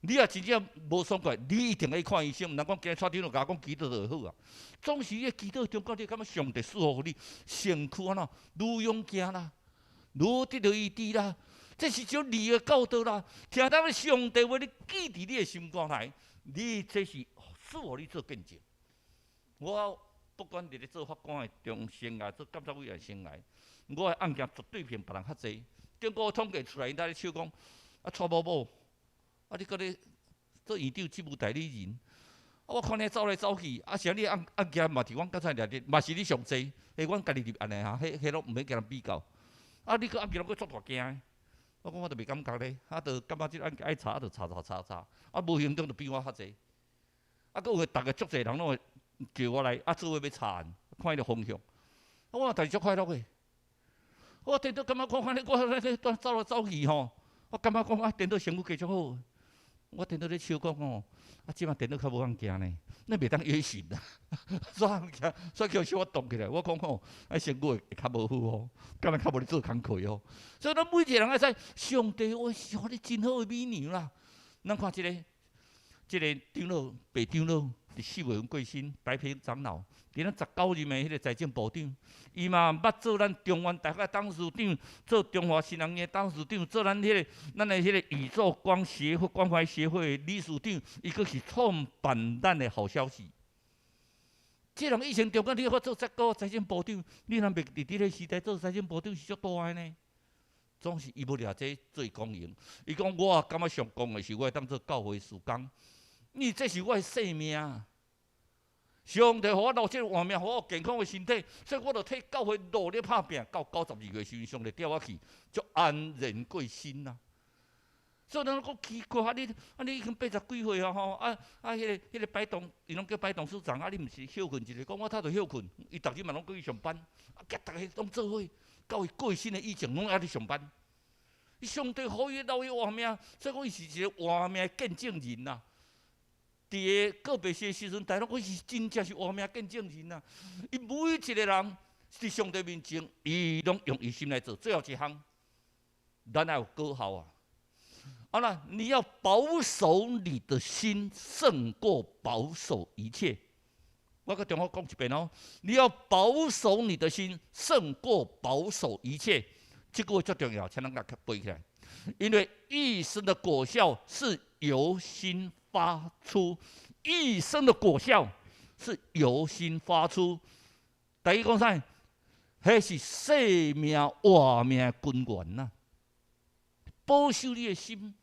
你若真正無爽快，你一定愛看醫生，毋通講今日蔡長老共我講祈禱就會好啊。總是你祈禱中間，你感覺上帝賜予你身軀按怎愈勇健啦，愈得著醫治啦。這是種利的教導啦。聽到上帝話，你記佇你的心肝內，你這是賜予你做見證。我不管佇咧做法官的中生涯，做監察委員生涯，我的案件絕對比別人較濟。頂個統計出來，𪜶咧笑講：啊，蔡某某，啊，你閣咧做院長職務代理人，啊，我看你走來走去，啊，是按你案案件嘛佇阮監察內底，嘛是你上濟，彼阮家己入案的哈，彼彼攏毋免共人比較。啊，你閣案件攏閣足大件的。我講我都袂感覺咧，啊，就感覺這個案件愛查，啊，就查查查查，啊，無形中就比我較濟。啊，閣有逐个足濟人攏會叫我來，啊，做伙欲查案，看彼个方向。啊，我嘛代誌足快樂的。我顛倒感覺看看你，我咧走來走去吼，我感覺講啊，顛倒身軀繼續好。我顛倒咧笑講吼，啊，這擺電腦較無通行呢，咱袂當約訊啦，煞通行，煞叫小可動起來。我講吼，啊，身軀會較無好哦，敢若較無咧做工課哦。所以咱每一個人愛知，上帝話是予你真好的美娘啦。咱看這个，這个長老白長老，佇4月份過身，白平長老，佇咱19任的彼个財政部長，伊嘛捌做咱中原大學的董事長，做中華新人的董事長，做咱彼个咱的彼个宇宙光協會關懷協會的理事長，伊閣是創辦咱的好消息。這人以前中間你看做這個財政部長，你若袂佇這个時代做財政部長是足大的呢。總是伊無掠這做光榮，伊講我感覺上光的是我會當做教會事工，因為這是我的生命。上帝予我留這個活命，予我有健康的身體，所以我就替教會努力拍拚，到92歲時陣，上帝調我去，足安然過身啊。所以咱講奇怪，啊你啊你已經80幾歲啊吼，啊啊彼个彼个白董，伊攏叫白董事長，啊你毋是歇睏一下，講我頭就歇睏，伊逐日嘛攏閣去上班，啊佮逐个攏做伙，到伊過身的以前攏猶咧上班。伊上帝予伊留伊活命，所以講伊是一個活命的見證人啊。佇個告別式的時陣，大家攏講伊是真正是活命見證人啊！伊每一個人佇上帝面前，伊攏用伊心來做。最後一項，咱愛有果效啊！好啦，你要保守你的心，勝過保守一切。我閣重複講一遍哦，你要保守你的心，勝過保守一切。這句話足重要，請咱共背起來。因為一生的果效是由心發出，一生的果效是由心發出。台語講啥？彼是生命活命的根源呐。保守你的心，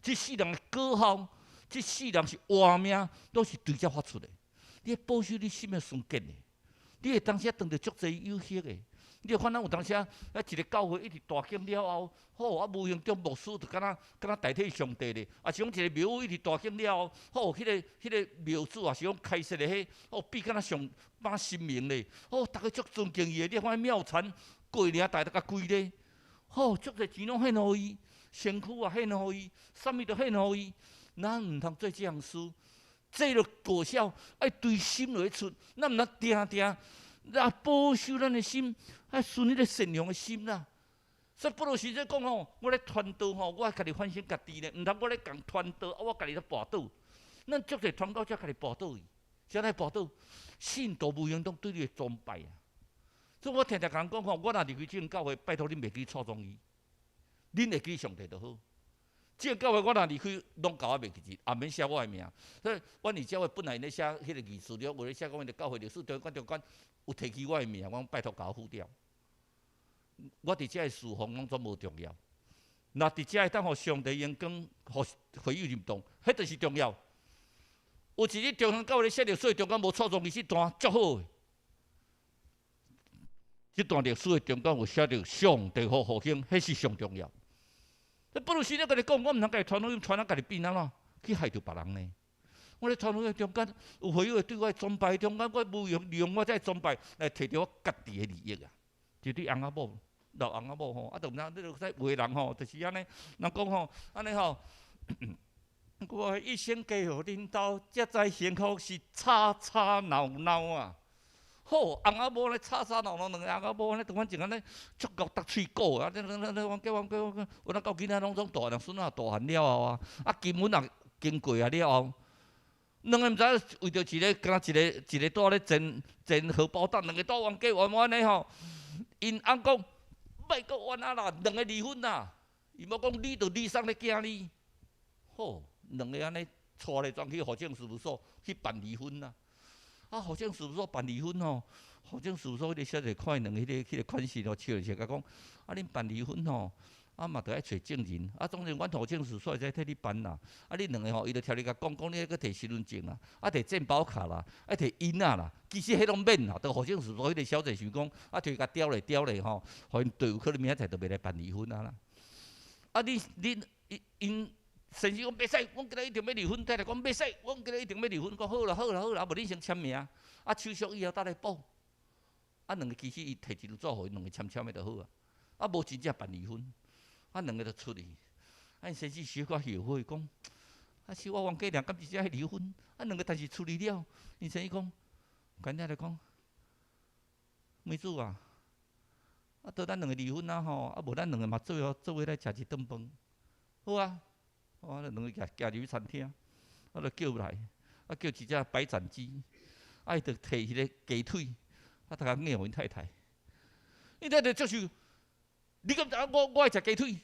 這世人的果效，這世人是活命，攏是對這發出的。你保守你心的純潔的，你會當時當著足濟誘惑的。你看咱有當時啊，一个教會一直大興了後，好啊，無形中牧師就敢若敢若代替上帝咧，啊是講一个廟宇一直大興了後，好，彼个廟主啊是講開設的彼，哦比敢若上把神明咧，哦，逐家足尊敬伊的，你看廟田過年大得較貴咧，好，足濟錢攏獻予伊，身軀也獻予伊，啥物都獻予伊。咱毋通做這項事，這個果效愛對心內出，咱毋通定定來保守咱的心，愛順彼個善良的心啦。所以保羅使者講吼，我咧傳道吼，我家己反省家己咧，毋通我咧共傳道，啊我家己咧跋倒。咱足濟傳道者家己跋倒去，啥來跋倒？信徒無形中對你的崇拜啊！所以我定定共人講吼，我若離開這間教會，拜託恁袂記蔡宗義，恁會記上帝就好。這間教會我若離開，攏共我袂記得，也免寫我的名。所以，阮佇教會本來咧寫彼個議事錄，有咧寫講彼個教會歷史中間中間有提起我的名，我講拜託共我付掉。我佇遮的事奉攏總無重要，若佇遮會當予上帝榮光，予會友認同，彼就是重要。有一日中興教會咧寫歷史中間無蔡宗義這段足好的，這段歷史的中間有寫著上帝予復興，彼是上重要。保羅使者共你講，我毋通家己傳福音，傳啊家己變按怎去害著別人呢？我咧傳福音中間有會友對我崇拜中間，我無用利用我這崇拜來摕著我家己的利益啊！就對翁仔某、老翁仔某吼，啊，就毋知你著知有的人吼，就是按呢，人講吼，按呢吼，我一生嫁予恁兜，才知幸福是吵吵鬧鬧啊！好，翁仔某咧吵吵鬧鬧，兩個翁仔某按呢，反正按呢足𠢕逐喙鼓啊！你你你冤家冤家冤家，有哪到囡仔攏總大漢，孫仔大漢了後啊，啊金門也經過啊了後，兩个毋知為著一個，敢若一个一个蹛咧煎煎荷包蛋，兩个蹛冤家冤冤的吼。𪜶翁講，莫閣冤啊啦，兩个離婚啦。伊某講你著離送咧囝你，好，兩个按呢帶咧轉去戶政事務所去辦離婚啦。啊，戶政事務所辦離婚吼，戶政事務所彼個小姐看𪜶兩个彼個款式吼，笑笑共講，啊，恁辦離婚吼，啊嘛著愛揣證人，啊，總之阮戶政事務所會使替你辦啦。啊，恁兩个吼，伊就聽你共講，講你愛閣提身份證啦，啊，提健保卡啦，愛提囡仔啦，其實彼攏免啦。著戶政事務所彼個小姐想講，啊，提共刁咧刁咧吼，予𪜶對有可能明仔載就袂來辦離婚啊啦。啊，你恁𪜶𪜶先生講袂使，阮今仔一定欲離婚。太太講袂使，阮今仔一定欲離婚。講好啦好啦好啦，啊無恁先簽名，啊手續以後搭來補。啊，兩个其實伊提一張紙予𪜶兩个簽簽的就好啊。啊，無真正辦離婚，啊，兩个就出去。啊，𪜶先生小可後悔講，啊是我冤家爾，敢真正愛離婚？啊，兩个代誌處理了，𪜶先生講，簡單來講，妹子啊，啊，著咱兩个離婚啊吼，啊無咱兩个嘛做伙做伙來食一頓飯，好啊。我兩个行行入去餐廳，啊，就叫來，啊，叫一隻白斬雞，啊，伊就提彼个雞腿，啊，逐共夾予𪜶太太。𪜶太太接受，你敢知影我我愛食雞腿？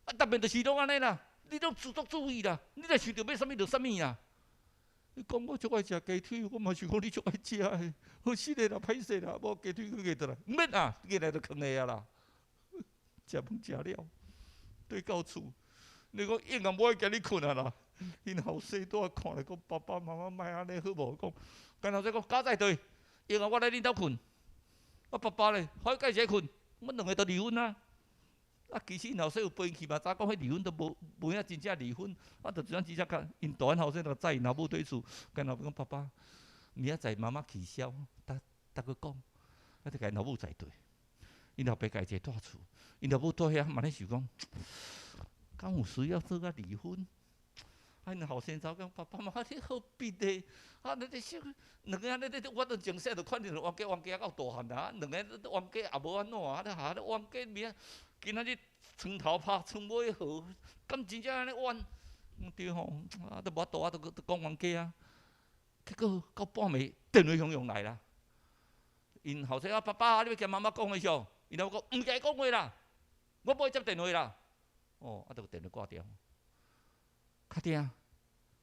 啊，逐遍就是攏按呢啦，你攏自作主意啦，你若想著欲啥物就啥物啦。你講我足愛食雞腿，我嘛想講你足愛食的，好死咧啦，歹勢啦，無雞腿閣夾倒來，毋免啦，夾來就囥下啊啦。食飯食了，綴到厝。你講永遠無愛共你睏啊啦！𪜶後生拄仔看咧，講爸爸媽媽莫按呢好無？講，𪜶後生講交代對，永遠我來恁兜睏。我爸爸咧，予伊家己睏，阮兩个都離婚啊！啊，其實𪜶後生有陪𪜶去嘛，知影講彼離婚都無無影真正離婚，啊，就這樣真正共𪜶大漢後生就載𪜶老母綴厝，共老母講爸爸，明仔載媽媽取消，逐逐閣講，啊，就共𪜶老母載綴，𪜶老爸家己一个蹛厝，𪜶老母蹛遐嘛咧想講。敢有需要做甲離婚？啊，𪜶後生查某講爸爸媽媽，你何必呢？啊，你你說兩个按呢，你我都從細就看著冤家冤家到大漢啊，兩个冤家也無按怎啊，你哈你冤家明今仔日床頭拍床尾和，敢真正按呢冤？對吼，啊，都無法度啊，都閣講冤家啊。結果到半暝電話響響來啦，𪜶後生啊，爸爸，你欲共媽媽講話無？𪜶老母講毋共伊講話啦，我無愛接電話啦。哦，啊，就電話掛掉。較定，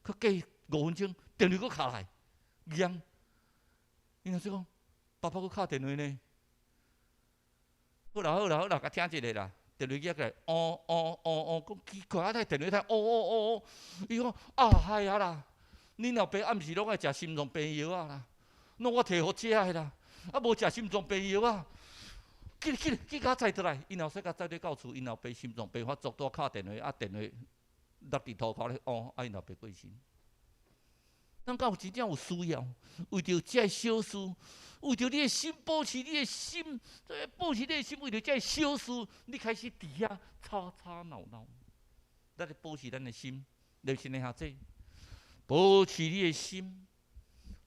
閣過5分鐘，電話閣敲來，響。𪜶老師講，爸爸閣敲電話呢。好啦好啦好啦，共聽一下啦。電話接起來，哦哦哦哦，講奇怪啊，這電話聽，哦哦哦哦，伊講啊係啊啦，恁老爸暗時攏愛食心臟病藥仔啦，攏我提予食的啦，啊無食心臟病藥仔。去去去，共我載倒來，𪜶老師共載綴到厝，𪜶老爸心臟病發作，拄敲電話，啊電話落佇塗跤咧，哦，啊𪜶老爸過身。咱敢有真正有需要，為著這小事，為著你的心保持你的心，保持你的心，為著這小事，你開始佇遐吵吵鬧鬧。咱咧保持咱的心，熱心的兄弟，保持你的心，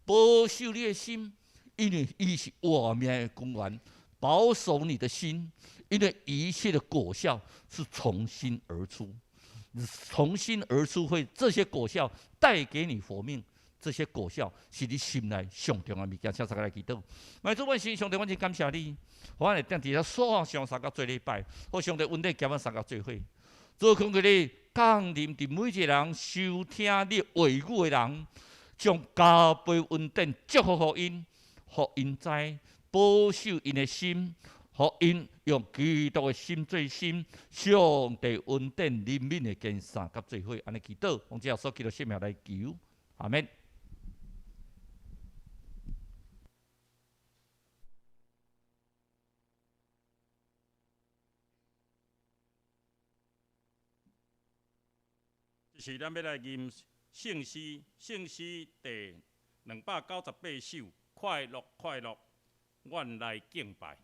保守你的心，因為伊是活命的根源，保守你的心，因為一切的果效是從心而出，從心而出會這些果效帶給你活命。這些果效是你心內上重要的物件，請大家來祈禱。主阮神上帝，阮真感謝你，予阮會當佇遮線上相佮做禮拜，予上帝恩典交阮相佮做伙。主懇求你降臨佇每一個人收聽你話語的人，將加倍恩典祝福予𪜶，予𪜶知保守𪜶的心，予𪜶用基督的心做心，上帝恩典憐憫的跟相佮做伙，按呢祈禱，奉主耶穌基督聖名來求，阿們。是咱欲來吟聖詩，聖詩第298首，快樂快樂，阮來敬拜。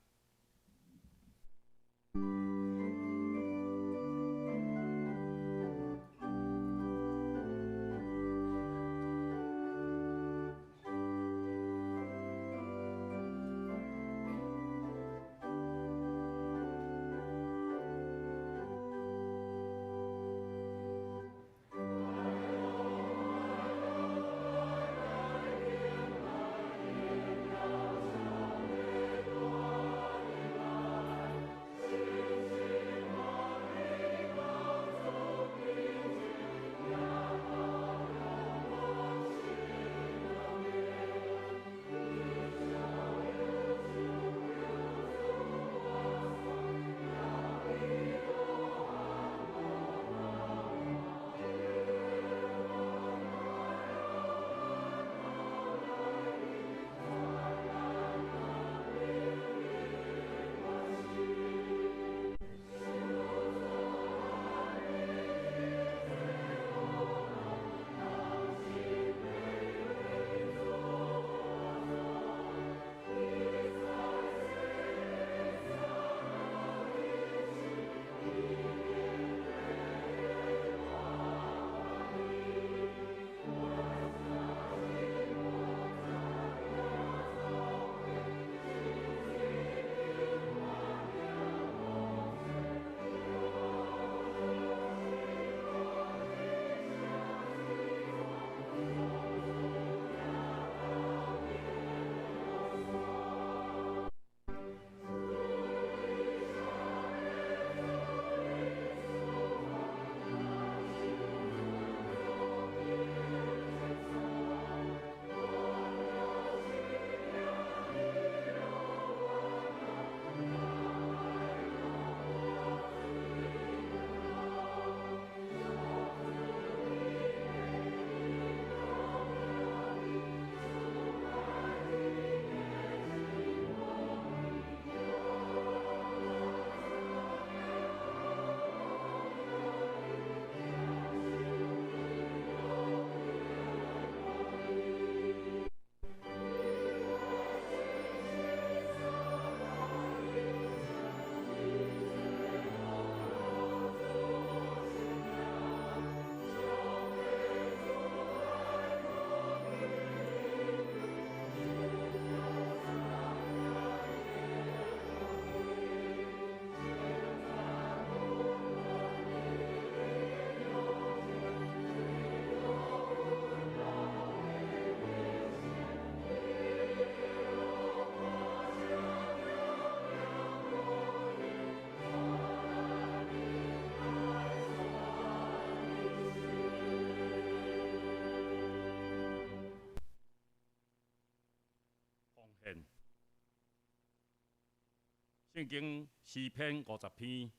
聖經詩篇50篇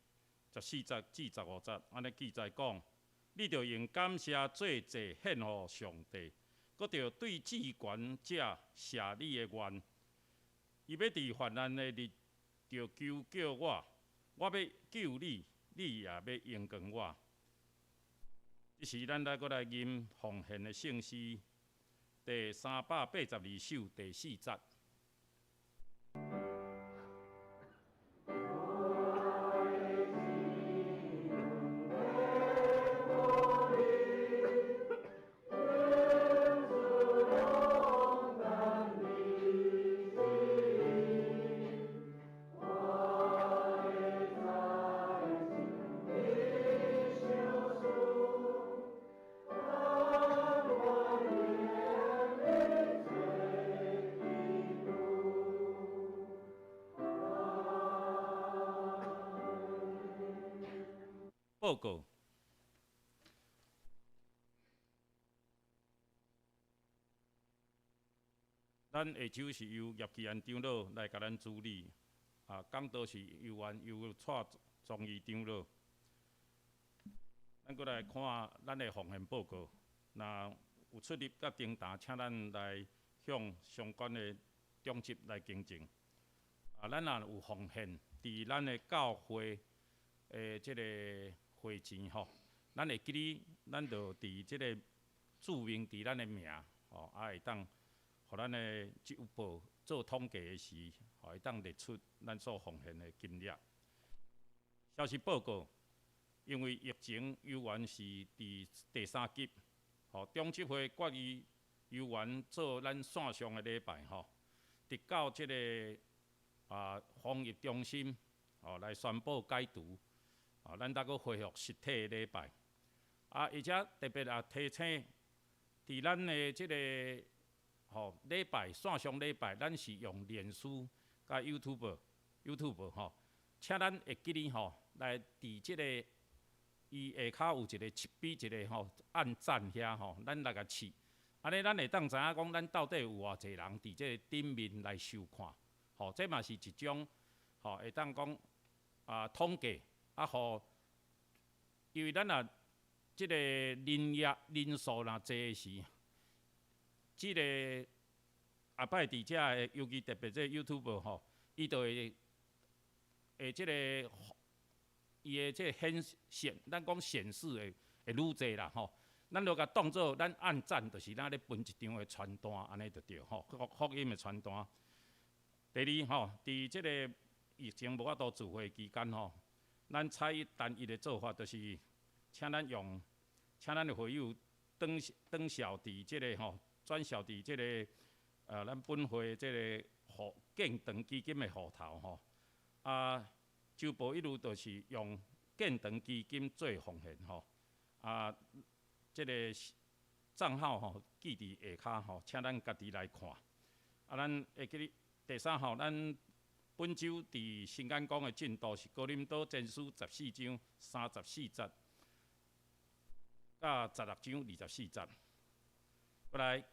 14節至15節，按呢記載講：你著用感謝做祭獻予上帝，閣著對至懸者謝你的願。伊欲佇患難的日著求叫我，我欲救你，你也欲榮光我。這時，咱來閣來吟奉獻的聖詩第382首第四節。報告。咱下晝是由葉其安長老來共咱主理，啊，講道是由阮由蔡宗義長老。咱閣來看咱的奉獻報告，若有出入佮訂單，請咱來向相關的長執來更正。啊，咱若有奉獻，佇咱的教會的這个會錢吼，咱會記得，咱就佇這个註明佇咱的名，吼，啊會當，予咱的週報做統計的時，吼會當列出咱所奉獻的金額。消息報告，因為疫情猶原是佇第三級，吼，中執會決議猶原做咱線上的禮拜，吼，直到這个防疫中心吼來宣布解除，吼，咱才閣恢復實體的禮拜。啊，而且特別也提醒，佇咱的這个吼，禮拜線上禮拜，咱是用臉書佮 YouTube，YouTube 吼，請咱會記得吼，來佇這个伊下跤有一个七比一个吼按讚遐吼，咱來共試，按呢咱會當知影講，咱到底有偌濟人佇這个頂面來收看，吼，這嘛是一種吼會當講啊統計啊，予，因為咱若這个人額人數若濟時。這个後擺佇遮的，尤其特別這 YouTube 吼，伊就會會這个伊的這个顯顯，咱講顯示會會愈濟啦吼。咱就共當做咱按讚，就是咱咧分一張的傳單，按呢就對吼，福福音的傳單。第二吼，佇這个疫情無法度聚會期間吼，咱採單一的做法，就是請咱用，請咱的會友轉轉銷佇這个吼。轉銷佇這个咱本會這个戶建堂基金的戶頭吼，啊，周報一律就是用建堂基金做奉獻吼，啊，這个帳號吼記佇下跤吼，請咱家己來看。啊，咱會記得第三項，咱本週佇新簡講的進度是哥林多前書14章34節，佮16章24節。過來，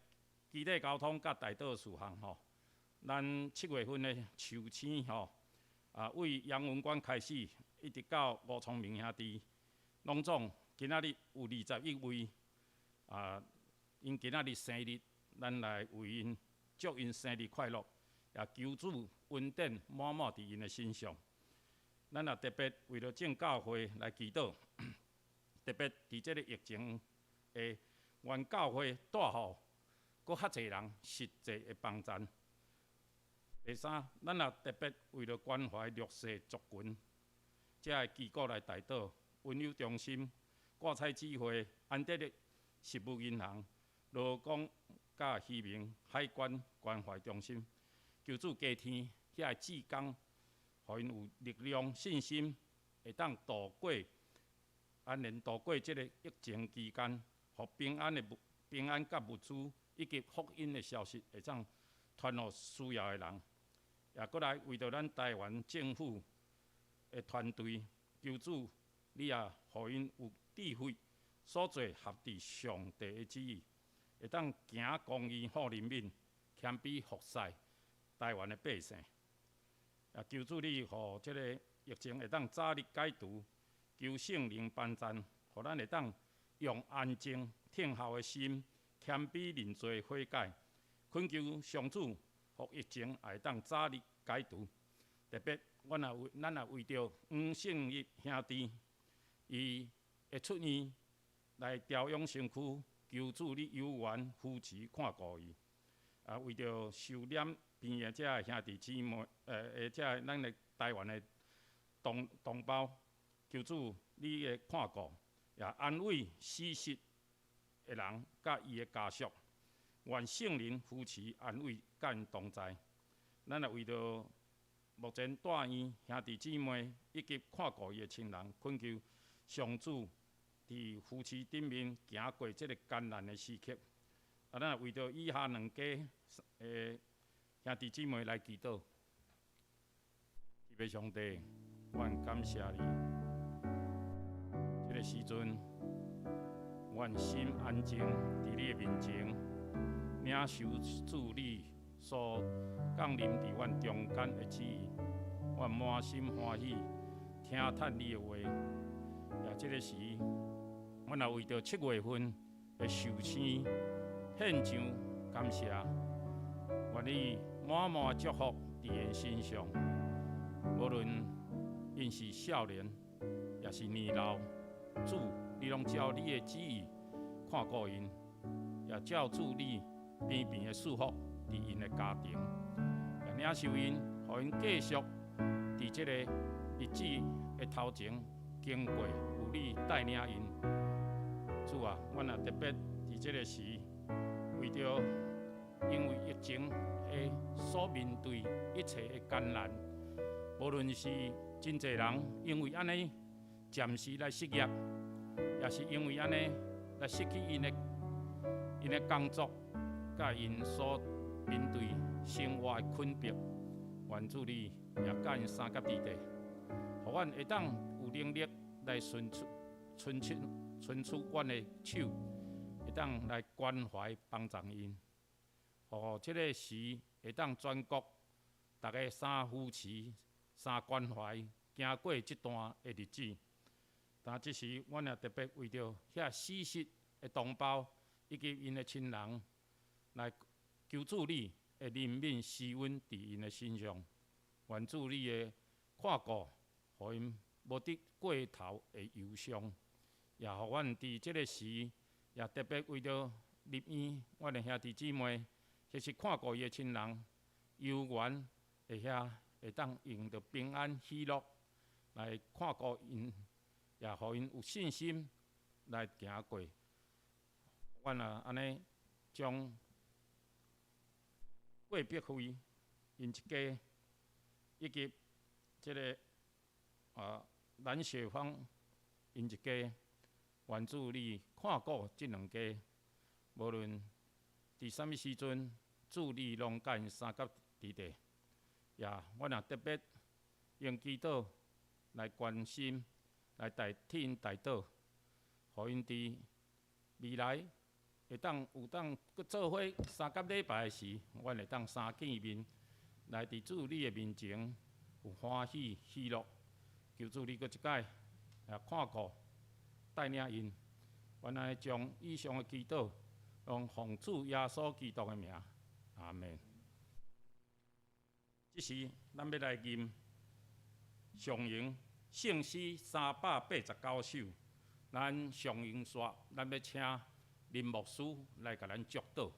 基地交通佮大道事項吼，咱7月份的壽星吼，啊，為楊文官開始，一直到吳聰明兄弟，攏總今仔日有21位，啊，𪜶今仔日生日，咱來為𪜶祝𪜶生日快樂，也求主恩典滿滿佇𪜶的身上。咱也特別為著眾教會來祈禱，特別佇這个疫情下，願教會帶予閣較濟人實際的幫贊。第三，咱也特別為著關懷弱勢族群，遮个機構來代禱，溫友中心、掛彩姊會、安德烈食物銀行、勞工佮漁民海關關懷中心，求主加添遐个志工，予𪜶有力量、信心，會當度過安然度過這个疫情期間，予平安的物、平安佮物資以及福音的消息會當傳予需要的人。也閣來為著咱台灣政府的團隊，求主你也予𪜶有智慧，所做合佇上帝的旨意，會當行公義、好人民，謙卑服侍台灣的百姓。也求主你予這个疫情會當早日解除，求聖靈幫贊，予咱會當用安靜聽候的心，謙卑認罪悔改，懇求上主，予疫情也會當早日解除。特別，阮也為咱也為著黃勝義兄弟，伊會出院來調養身軀，求主你有緣扶持看顧伊。啊，為著受染病的這个兄弟姊妹，這个咱的台灣的同同胞，求主你的看顧，也安慰死失的人佮伊的家屬，願聖靈扶持安慰佮𪜶同在。咱也為著目前住院兄弟姊妹以及看顧伊的親人，懇求上主佇扶持頂面行過這个艱難的時刻。啊，咱也為著以下兩家的兄弟姊妹來祈禱。天父上帝，阮感謝你，个时阵，阮心安静伫你的面前，领受主你所降临伫阮中间的旨意，阮满心欢喜听叹你的话。也这个时，阮也为著7月份的寿星献上感谢，愿你满满祝福伫𪜶身上，无论𪜶是少年，抑是年老，主，你拢照你的旨意看顾𪜶，也照主你平平的祝福伫𪜶的家庭，也领受𪜶，予𪜶继续伫这个日子的头前经过，有你带领𪜶。主啊，阮也特别伫这个时，为著因为疫情的所面对一切的艰难，无论是真济人因为按呢暂时来失业，也是因为按呢来失去𪜶的工作，佮𪜶所面对生活的困迫，愿主你也佮𪜶相佮伫底，予阮会当有能力来伸出、伸出、伸出阮的手，会当来关怀帮助𪜶，予这个时会当全国逐家相扶持、相关怀，行过这段的日子。但这时，阮也特别为著遐死失的同胞以及𪜶的亲人，来求主你的怜悯施恩伫𪜶的身上，愿主你的看顾，予𪜶无得过头的忧伤，也予阮伫这个时，也特别为著入院阮的兄弟姊妹，或是看顾伊的亲人，有缘会遐会当用著平安喜乐来看顾𪜶，也予𪜶有信心来行过。阮也按呢将郭碧惠𪜶一家，以及这个蓝雪芳𪜶一家，愿主你看顾这两家，无论伫啥物时阵，主你拢佮𪜶相佮伫底。也，阮也特别用祈祷来关心，来代替𪜶代祷，予𪜶伫未来会当有当阁做伙三甲礼拜的时，阮会当相见面，来伫主你的面前有欢喜喜乐。求主你阁一摆也看顾带领𪜶，阮来将以上的祈祷，拢奉主耶稣基督的名，阿们。这时，咱欲来吟上咏圣诗389首，咱上咏煞，咱欲请林牧师来共咱祝祷。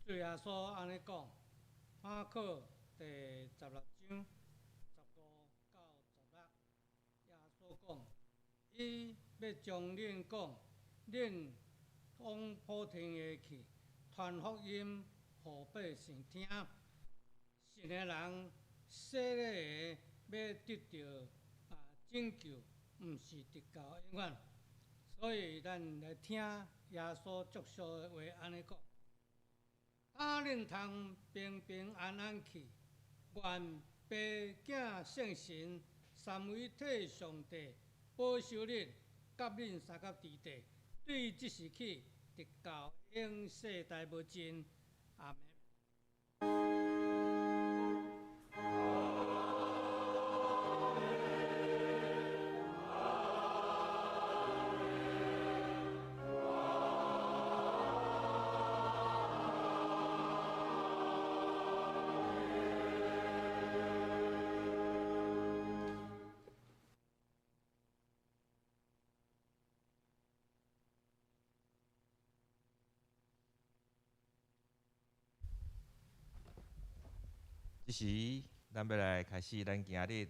主耶稣按呢讲，马可第16章15到16，耶稣讲，伊欲将恁讲，恁往普天下去，传福音予百姓听。信的人洗礼的欲得著拯救，毋是得到永远。所以咱来听耶稣祝福的话按呢讲。打恁通平平安安去，愿父子圣神三位一体上帝保守恁，佮恁相佮伫底，对这时起，直到永永世代無盡。阿們。这时，咱欲来开始咱今日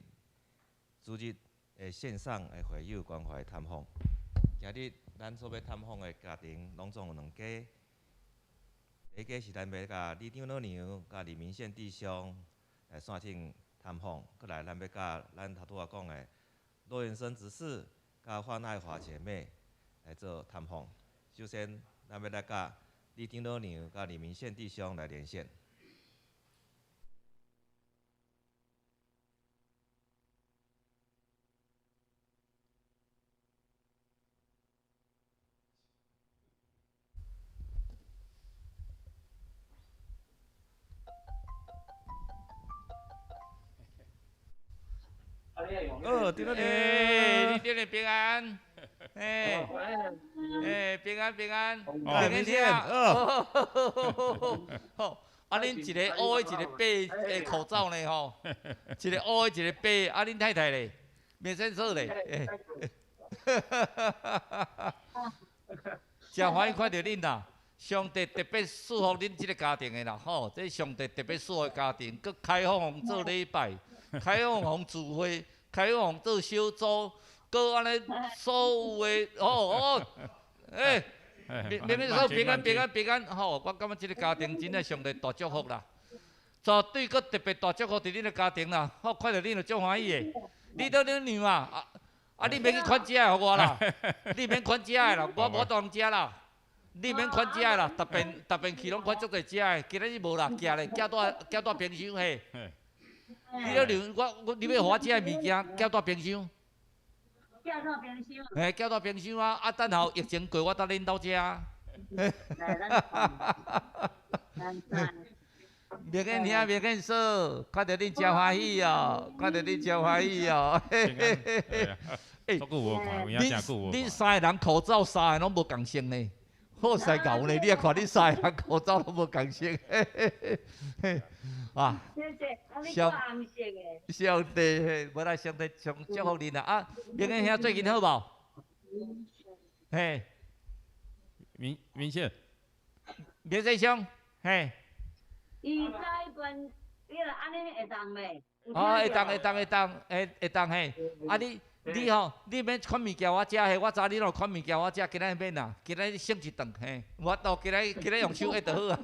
主日的线上的会友关怀探访。今日咱所欲探访的家庭，拢总有两家。第一家是咱欲共李长老娘佮李明宪弟兄来线顶探访，阁来咱欲佮咱头拄仔讲的罗元生执事佮范爱华姐妹来做探访。首先，咱欲来佮李长老娘佮李明宪弟兄来连线。哦，长老娘，李长老平安，哎，哎，平安平安，平安，哦，好，啊，恁一个乌的，一个白的口罩呢吼，一个乌的，一个白，啊，恁太太咧，免先说咧，真欢喜看著恁啦，上帝特别祝福恁这个家庭的啦，吼，这上帝特别祝福的家庭，阁开放做礼拜，开放予聚会。开放做小组，阁按呢所有的哦哦，欸，明明说平安平安平安吼，我感觉这个家庭真正上帝大祝福啦，绝对阁特别大祝福伫恁的家庭啦，我看著恁就足欢喜的。你倒恁娘啊，啊你免去款食的予我啦，你免款食的啦，我无当食啦，你免款食的啦，逐遍逐遍去拢款足济食的，今仔日无啦，寄咧寄带寄带冰箱嘿。你咧娘，我我你欲予我食的物件，寄带冰箱。寄带冰箱。嘿，寄带冰箱啊！啊，等候疫情过，我搭恁兜食啊。明显兄，明显嫂，看著恁真欢喜哦，看著恁真欢喜哦。嘿嘿嘿嘿。欸，恁恁三个人口罩三个拢无仝色呢，好势𠢕呢！你也看恁三个人口罩拢无仝色，嘿嘿嘿嘿。啊，谢谢，啊你挂红色的。上帝嘿，无啦，上帝上祝福恁啦！啊，明显兄最近好无？嘿，明明显，明显兄，嘿。伊在关，你若按呢会当袂？哦，会当会当会当会会当嘿，啊你。你吼，你免款物件我食嘿，我知你拢款物件我食，今仔免啦，今仔省一顿嘿，我到今仔今仔用手握就好啊。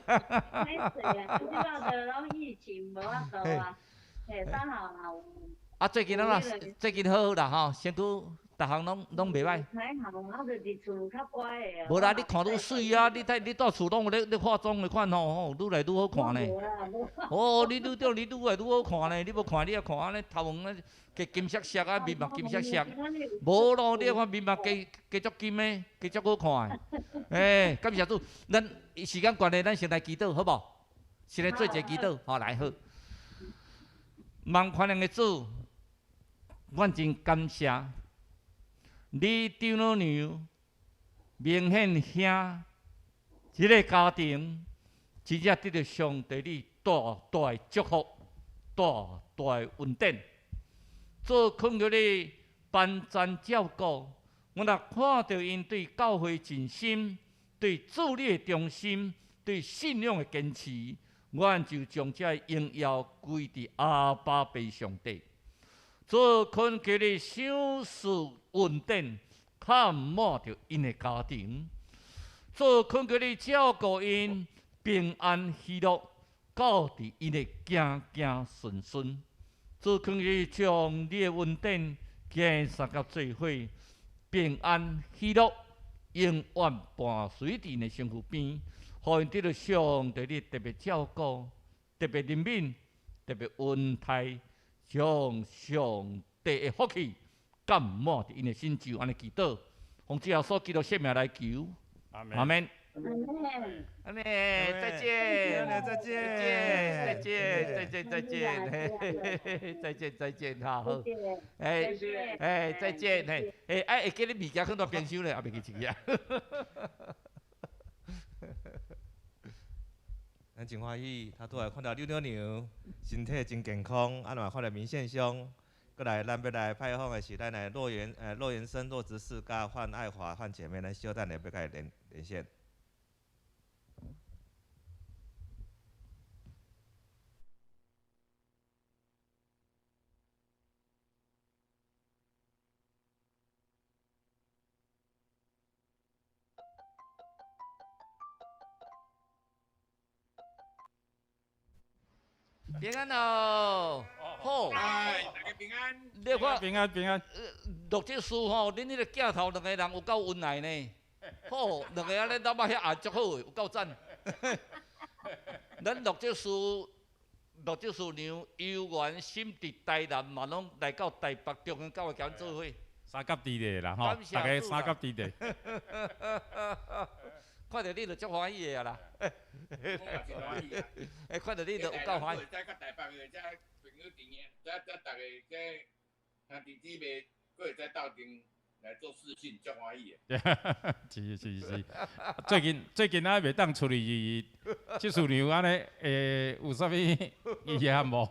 歹势啊，这摆就拢疫情无法度啊，嘿，等下若有。啊，最近拢最近好好啦吼，身躯逐项拢拢袂歹。还好，我就伫厝较乖的啊。无啦，你看愈媠啊，你睇你蹛厝拢有咧咧化妆的款吼吼，愈来愈好看呢。哦，你愈对，你愈来愈好看呢。你无看，你也看按呢头毛咧，加金闪闪啊，面嘛金闪闪。无咯，你看面嘛加加足金的，加足好看的。欸，感谢主，咱时间关系，咱先来祈祷，好无？先来做一个祈祷，好来好。万全能的主，阮真感谢你长老娘明显兄这个家庭，真正得著上帝你大大的祝福，大大的恩典。做恳求你帮赞照顾，我若看著𪜶对教会尽心，对主你的忠心，对信仰的坚持，阮就将这荣耀归伫阿爸父上帝。做恳求你赏赐恩典，充满著𪜶的家庭。做恳求你照顾𪜶平安喜乐，到伫𪜶的行行顺顺。做恳求你将你的恩典加三甲做伙，平安喜乐，永远伴随伫𪜶的身躯边，予𪜶得著上帝你特别照顾、特别怜悯、特别恩待，将上帝的福气感满伫𪜶的身上，按呢祈祷，奉主耶稣基督圣名来求，阿们。按呢，再见，再见，再见，再见，再见，嘿，再见，再见，哈，好，哎，哎，再见，嘿，哎，哎，会记你物件放到冰箱咧，也袂记一个啊。咱真欢喜，他拄来看到柳娘娘身体真健康，啊，嘛看到明宪兄，阁来咱欲来拜访的是咱的骆元骆元生、骆执事佮范爱华范姐妹，咱小等下欲共伊连连线。平安哦，好。哎，大家平安。你看，平安平安。陆执事吼，恁彼个镜头两个人有够恩爱呢。好，两个按呢揽啊遐也足好的，有够赞。咱陆执事、陆执事娘有缘心伫台南嘛，拢来到台北中央教会共阮做伙。三甲地的啦吼，大家三甲地的。看著你就足欢喜的啊啦！欸，看著你就有够欢喜。再到台北的，遮朋友伫遐，遮遮逐个这兄弟姊妹，阁会使斗阵来做事情，足欢喜的。是是是，最近最近啊，袂当出去，这事娘按呢，会有啥物遗憾无？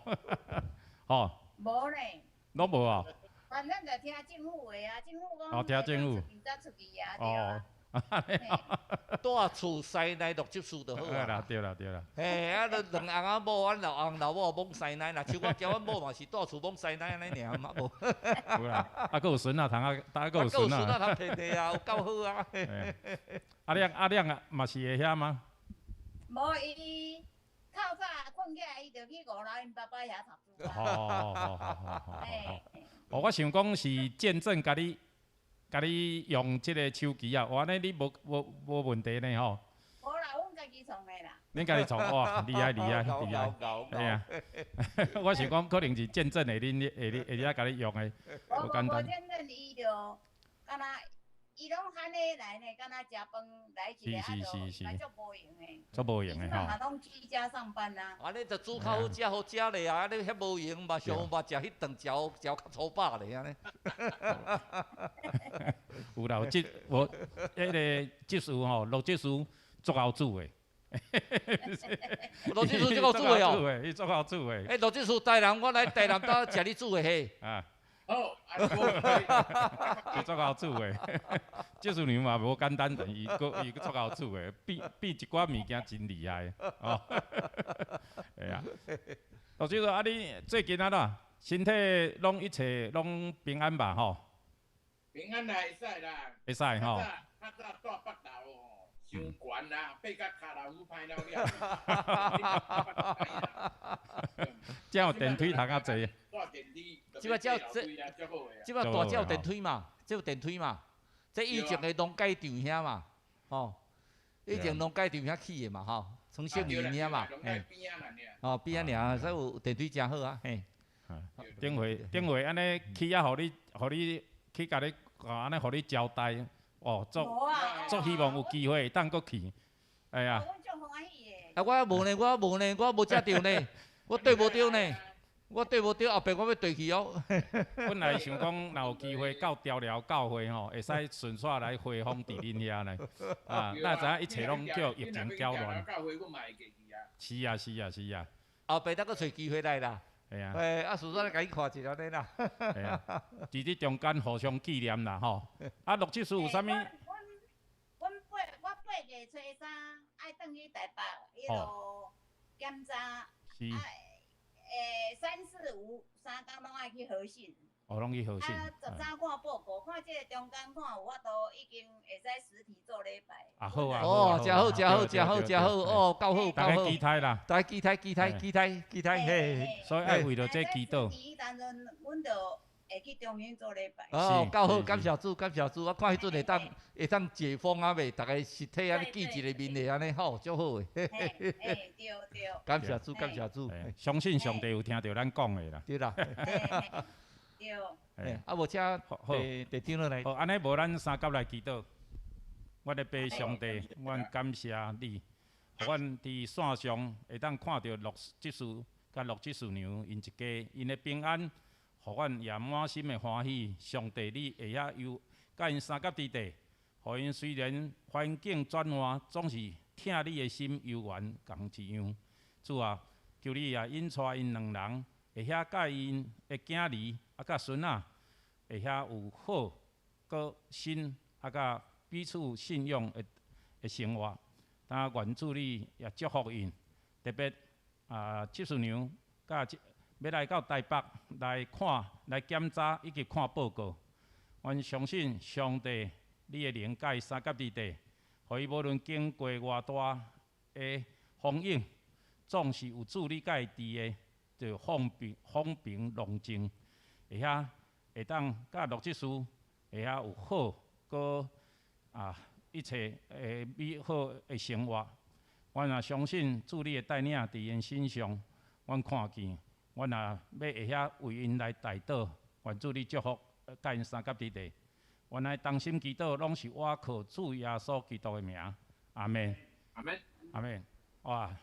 吼？无咧。拢无啊？反正就听政府的啊，政府讲。哦，听政府。才出去啊，对啊。蹛厝师奶陆执事就好啊。对啦对啦。嘿，啊，两翁仔某，阮老翁老某罔师奶，若像我交阮某嘛是蹛厝罔师奶按呢尔嘛无。有啦，啊，阁有孙仔通啊，啊，阁有孙仔。阁有孙仔通摕摕啊，有够好啊。阿亮阿亮啊，嘛是会遐吗？无，伊透早困起来，伊就去五楼𪜶爸爸遐读书。好好好好好好。哦，我想讲是见证共你。共你用这个手机啊，哇，按呢你无无无问题呢吼？无啦，阮家己创的啦。恁家己创哇，厉害厉害厉害！哎呀，我想讲可能是见证的，恁会会会遐共你用的，无简单。无见证伊就敢若伊拢喊你来呢，敢若食饭来一个，啊就嘛足无闲的。足无闲的吼。嘛拢居家上班啊。按呢就煮较好食好食咧啊！你遐无闲嘛，上嘛食彼顿食食较粗饱咧按呢。有啦，有这我彼个执事吼，陆执事足𠢕煮的。陆执事足𠢕煮的哦。伊足𠢕煮的。欸，陆执事台南，我来台南兜食你煮的嘿。啊。好，伊足𠢕煮的，执事娘嘛无简单，但伊阁伊阁足𠢕煮的，变变一寡物件真厉害哦。会啊，陆执事啊，你最近按怎？身体拢一切拢平安吧？吼。平安啦，会使啦。会使吼。较早住北投吼，伤悬啦，爬甲跤老虎歹了了。才有电梯通较济。坐电梯。这摆才这，这摆大才有电梯嘛，这有电梯嘛，这以前的农改场遐嘛，吼，以前农改场遐起的嘛，吼，从胜园遐嘛，嘿，哦边仔尔，所以有电梯诚好啊，嘿。顶回顶回按呢去遐，予你予你去共你按呢予你招待，哦，足足希望有机会会当阁去，哎呀。啊，我无呢，我无呢，我无食著呢，我缀无著呢。我缀无著，后壁我欲缀去哦。本来想讲，若有机会到调寮教会吼，会使顺续来回访伫恁遐呢。啊，哪知影一切拢叫疫情搅乱。是啊是啊是啊。后壁再阁揣机会来啦。系啊。欸，啊，顺续来共伊看一下按呢啦。系啊，伫这中间互相纪念啦吼。啊，陆执事有啥物？阮八我八月初三爱转去台北，彼落检查。是。欸，3、4、5三工拢爱去核信。哦，拢去核信。啊，十三看报告，看这个中间看有法度已经会使实体做礼拜。啊好啊。哦，诚好，诚好，诚好，诚好，哦，够好，够好。大家期待啦。大家期待，期待，期待，期待，嘿。所以爱为著这祈祷。当阵，阮就会去中央做礼拜。哦，够好，感谢主，感谢主。我看彼阵会当会当解封啊未？逐个实体按呢见一个面的按呢，吼，足好的。嘿，对对。感谢主，感谢主。相信上帝有听著咱讲的啦。对啦。对。啊，无请地地长落来。好，按呢无咱三甲来祈祷。阮的父上帝，阮感謝你，予阮佇線上會當看著陸執事佮陸執事娘𪜶一家，𪜶的平安，予阮也滿心的歡喜。上帝，你會曉有佮𪜶相佮佇地，予𪜶雖然環境轉換，總是疼你的心猶原仝一樣。主啊，求你也引帶𪜶兩人，會曉佮𪜶的囝兒啊，佮孫仔，會曉有好閣新啊，佮彼此信仰的生活。但願主你也祝福𪜶，特別啊，執事娘佮欲來到台北來看、來檢查以及看報告。阮相信上帝，你的靈佮伊相佮佇地，予伊無論經過偌大的風湧，總是有主你佮伊佇的，就風平風平浪靜，會曉會當佮陸執事會曉有好閣啊一切的美好的生活。阮也相信主你的帶領佇𪜶身上，阮看見，阮也欲會曉為𪜶來代禱，願主你祝福，佮𪜶相佮佇地。阮來同心祈禱，攏是倚靠主耶穌基督的名，阿門。阿門。阿門。哇！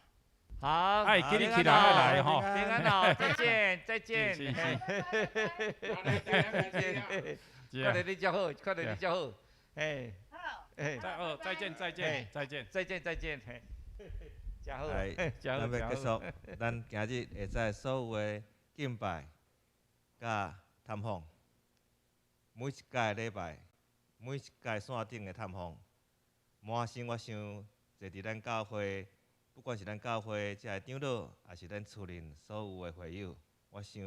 好，愛記得起來來吼。平安好，再見，再見。是是。看著你遮好，看著你遮好，嘿。好。再好，再見，再見，再見，再見，再見，嘿。真好，來，咱欲結束，咱今日會使所有的敬拜佮探訪，每一屆禮拜，每一屆線頂的探訪，滿心我想坐佇咱教會，不管是咱教會遮的長老，抑是咱厝內所有的會友，我想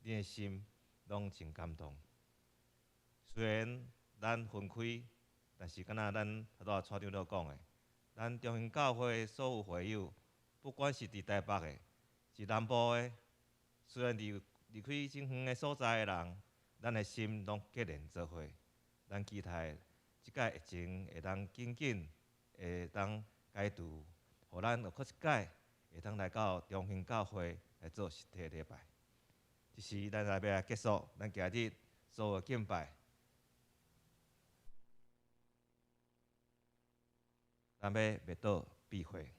恁的心攏真感動。雖然咱分開，但是敢若咱頭拄仔蔡長老講的，咱中興教會所有會友，不管是佇台北的，是南部的，雖然離離開真遠的所在的人，咱的心攏結連做伙。咱期待這擺疫情會當緊緊會當解除，予咱有閣一擺會當來到中興教會來做實體禮拜。這時咱來欲來結束咱今日所有敬拜，咱欲默禱閉會。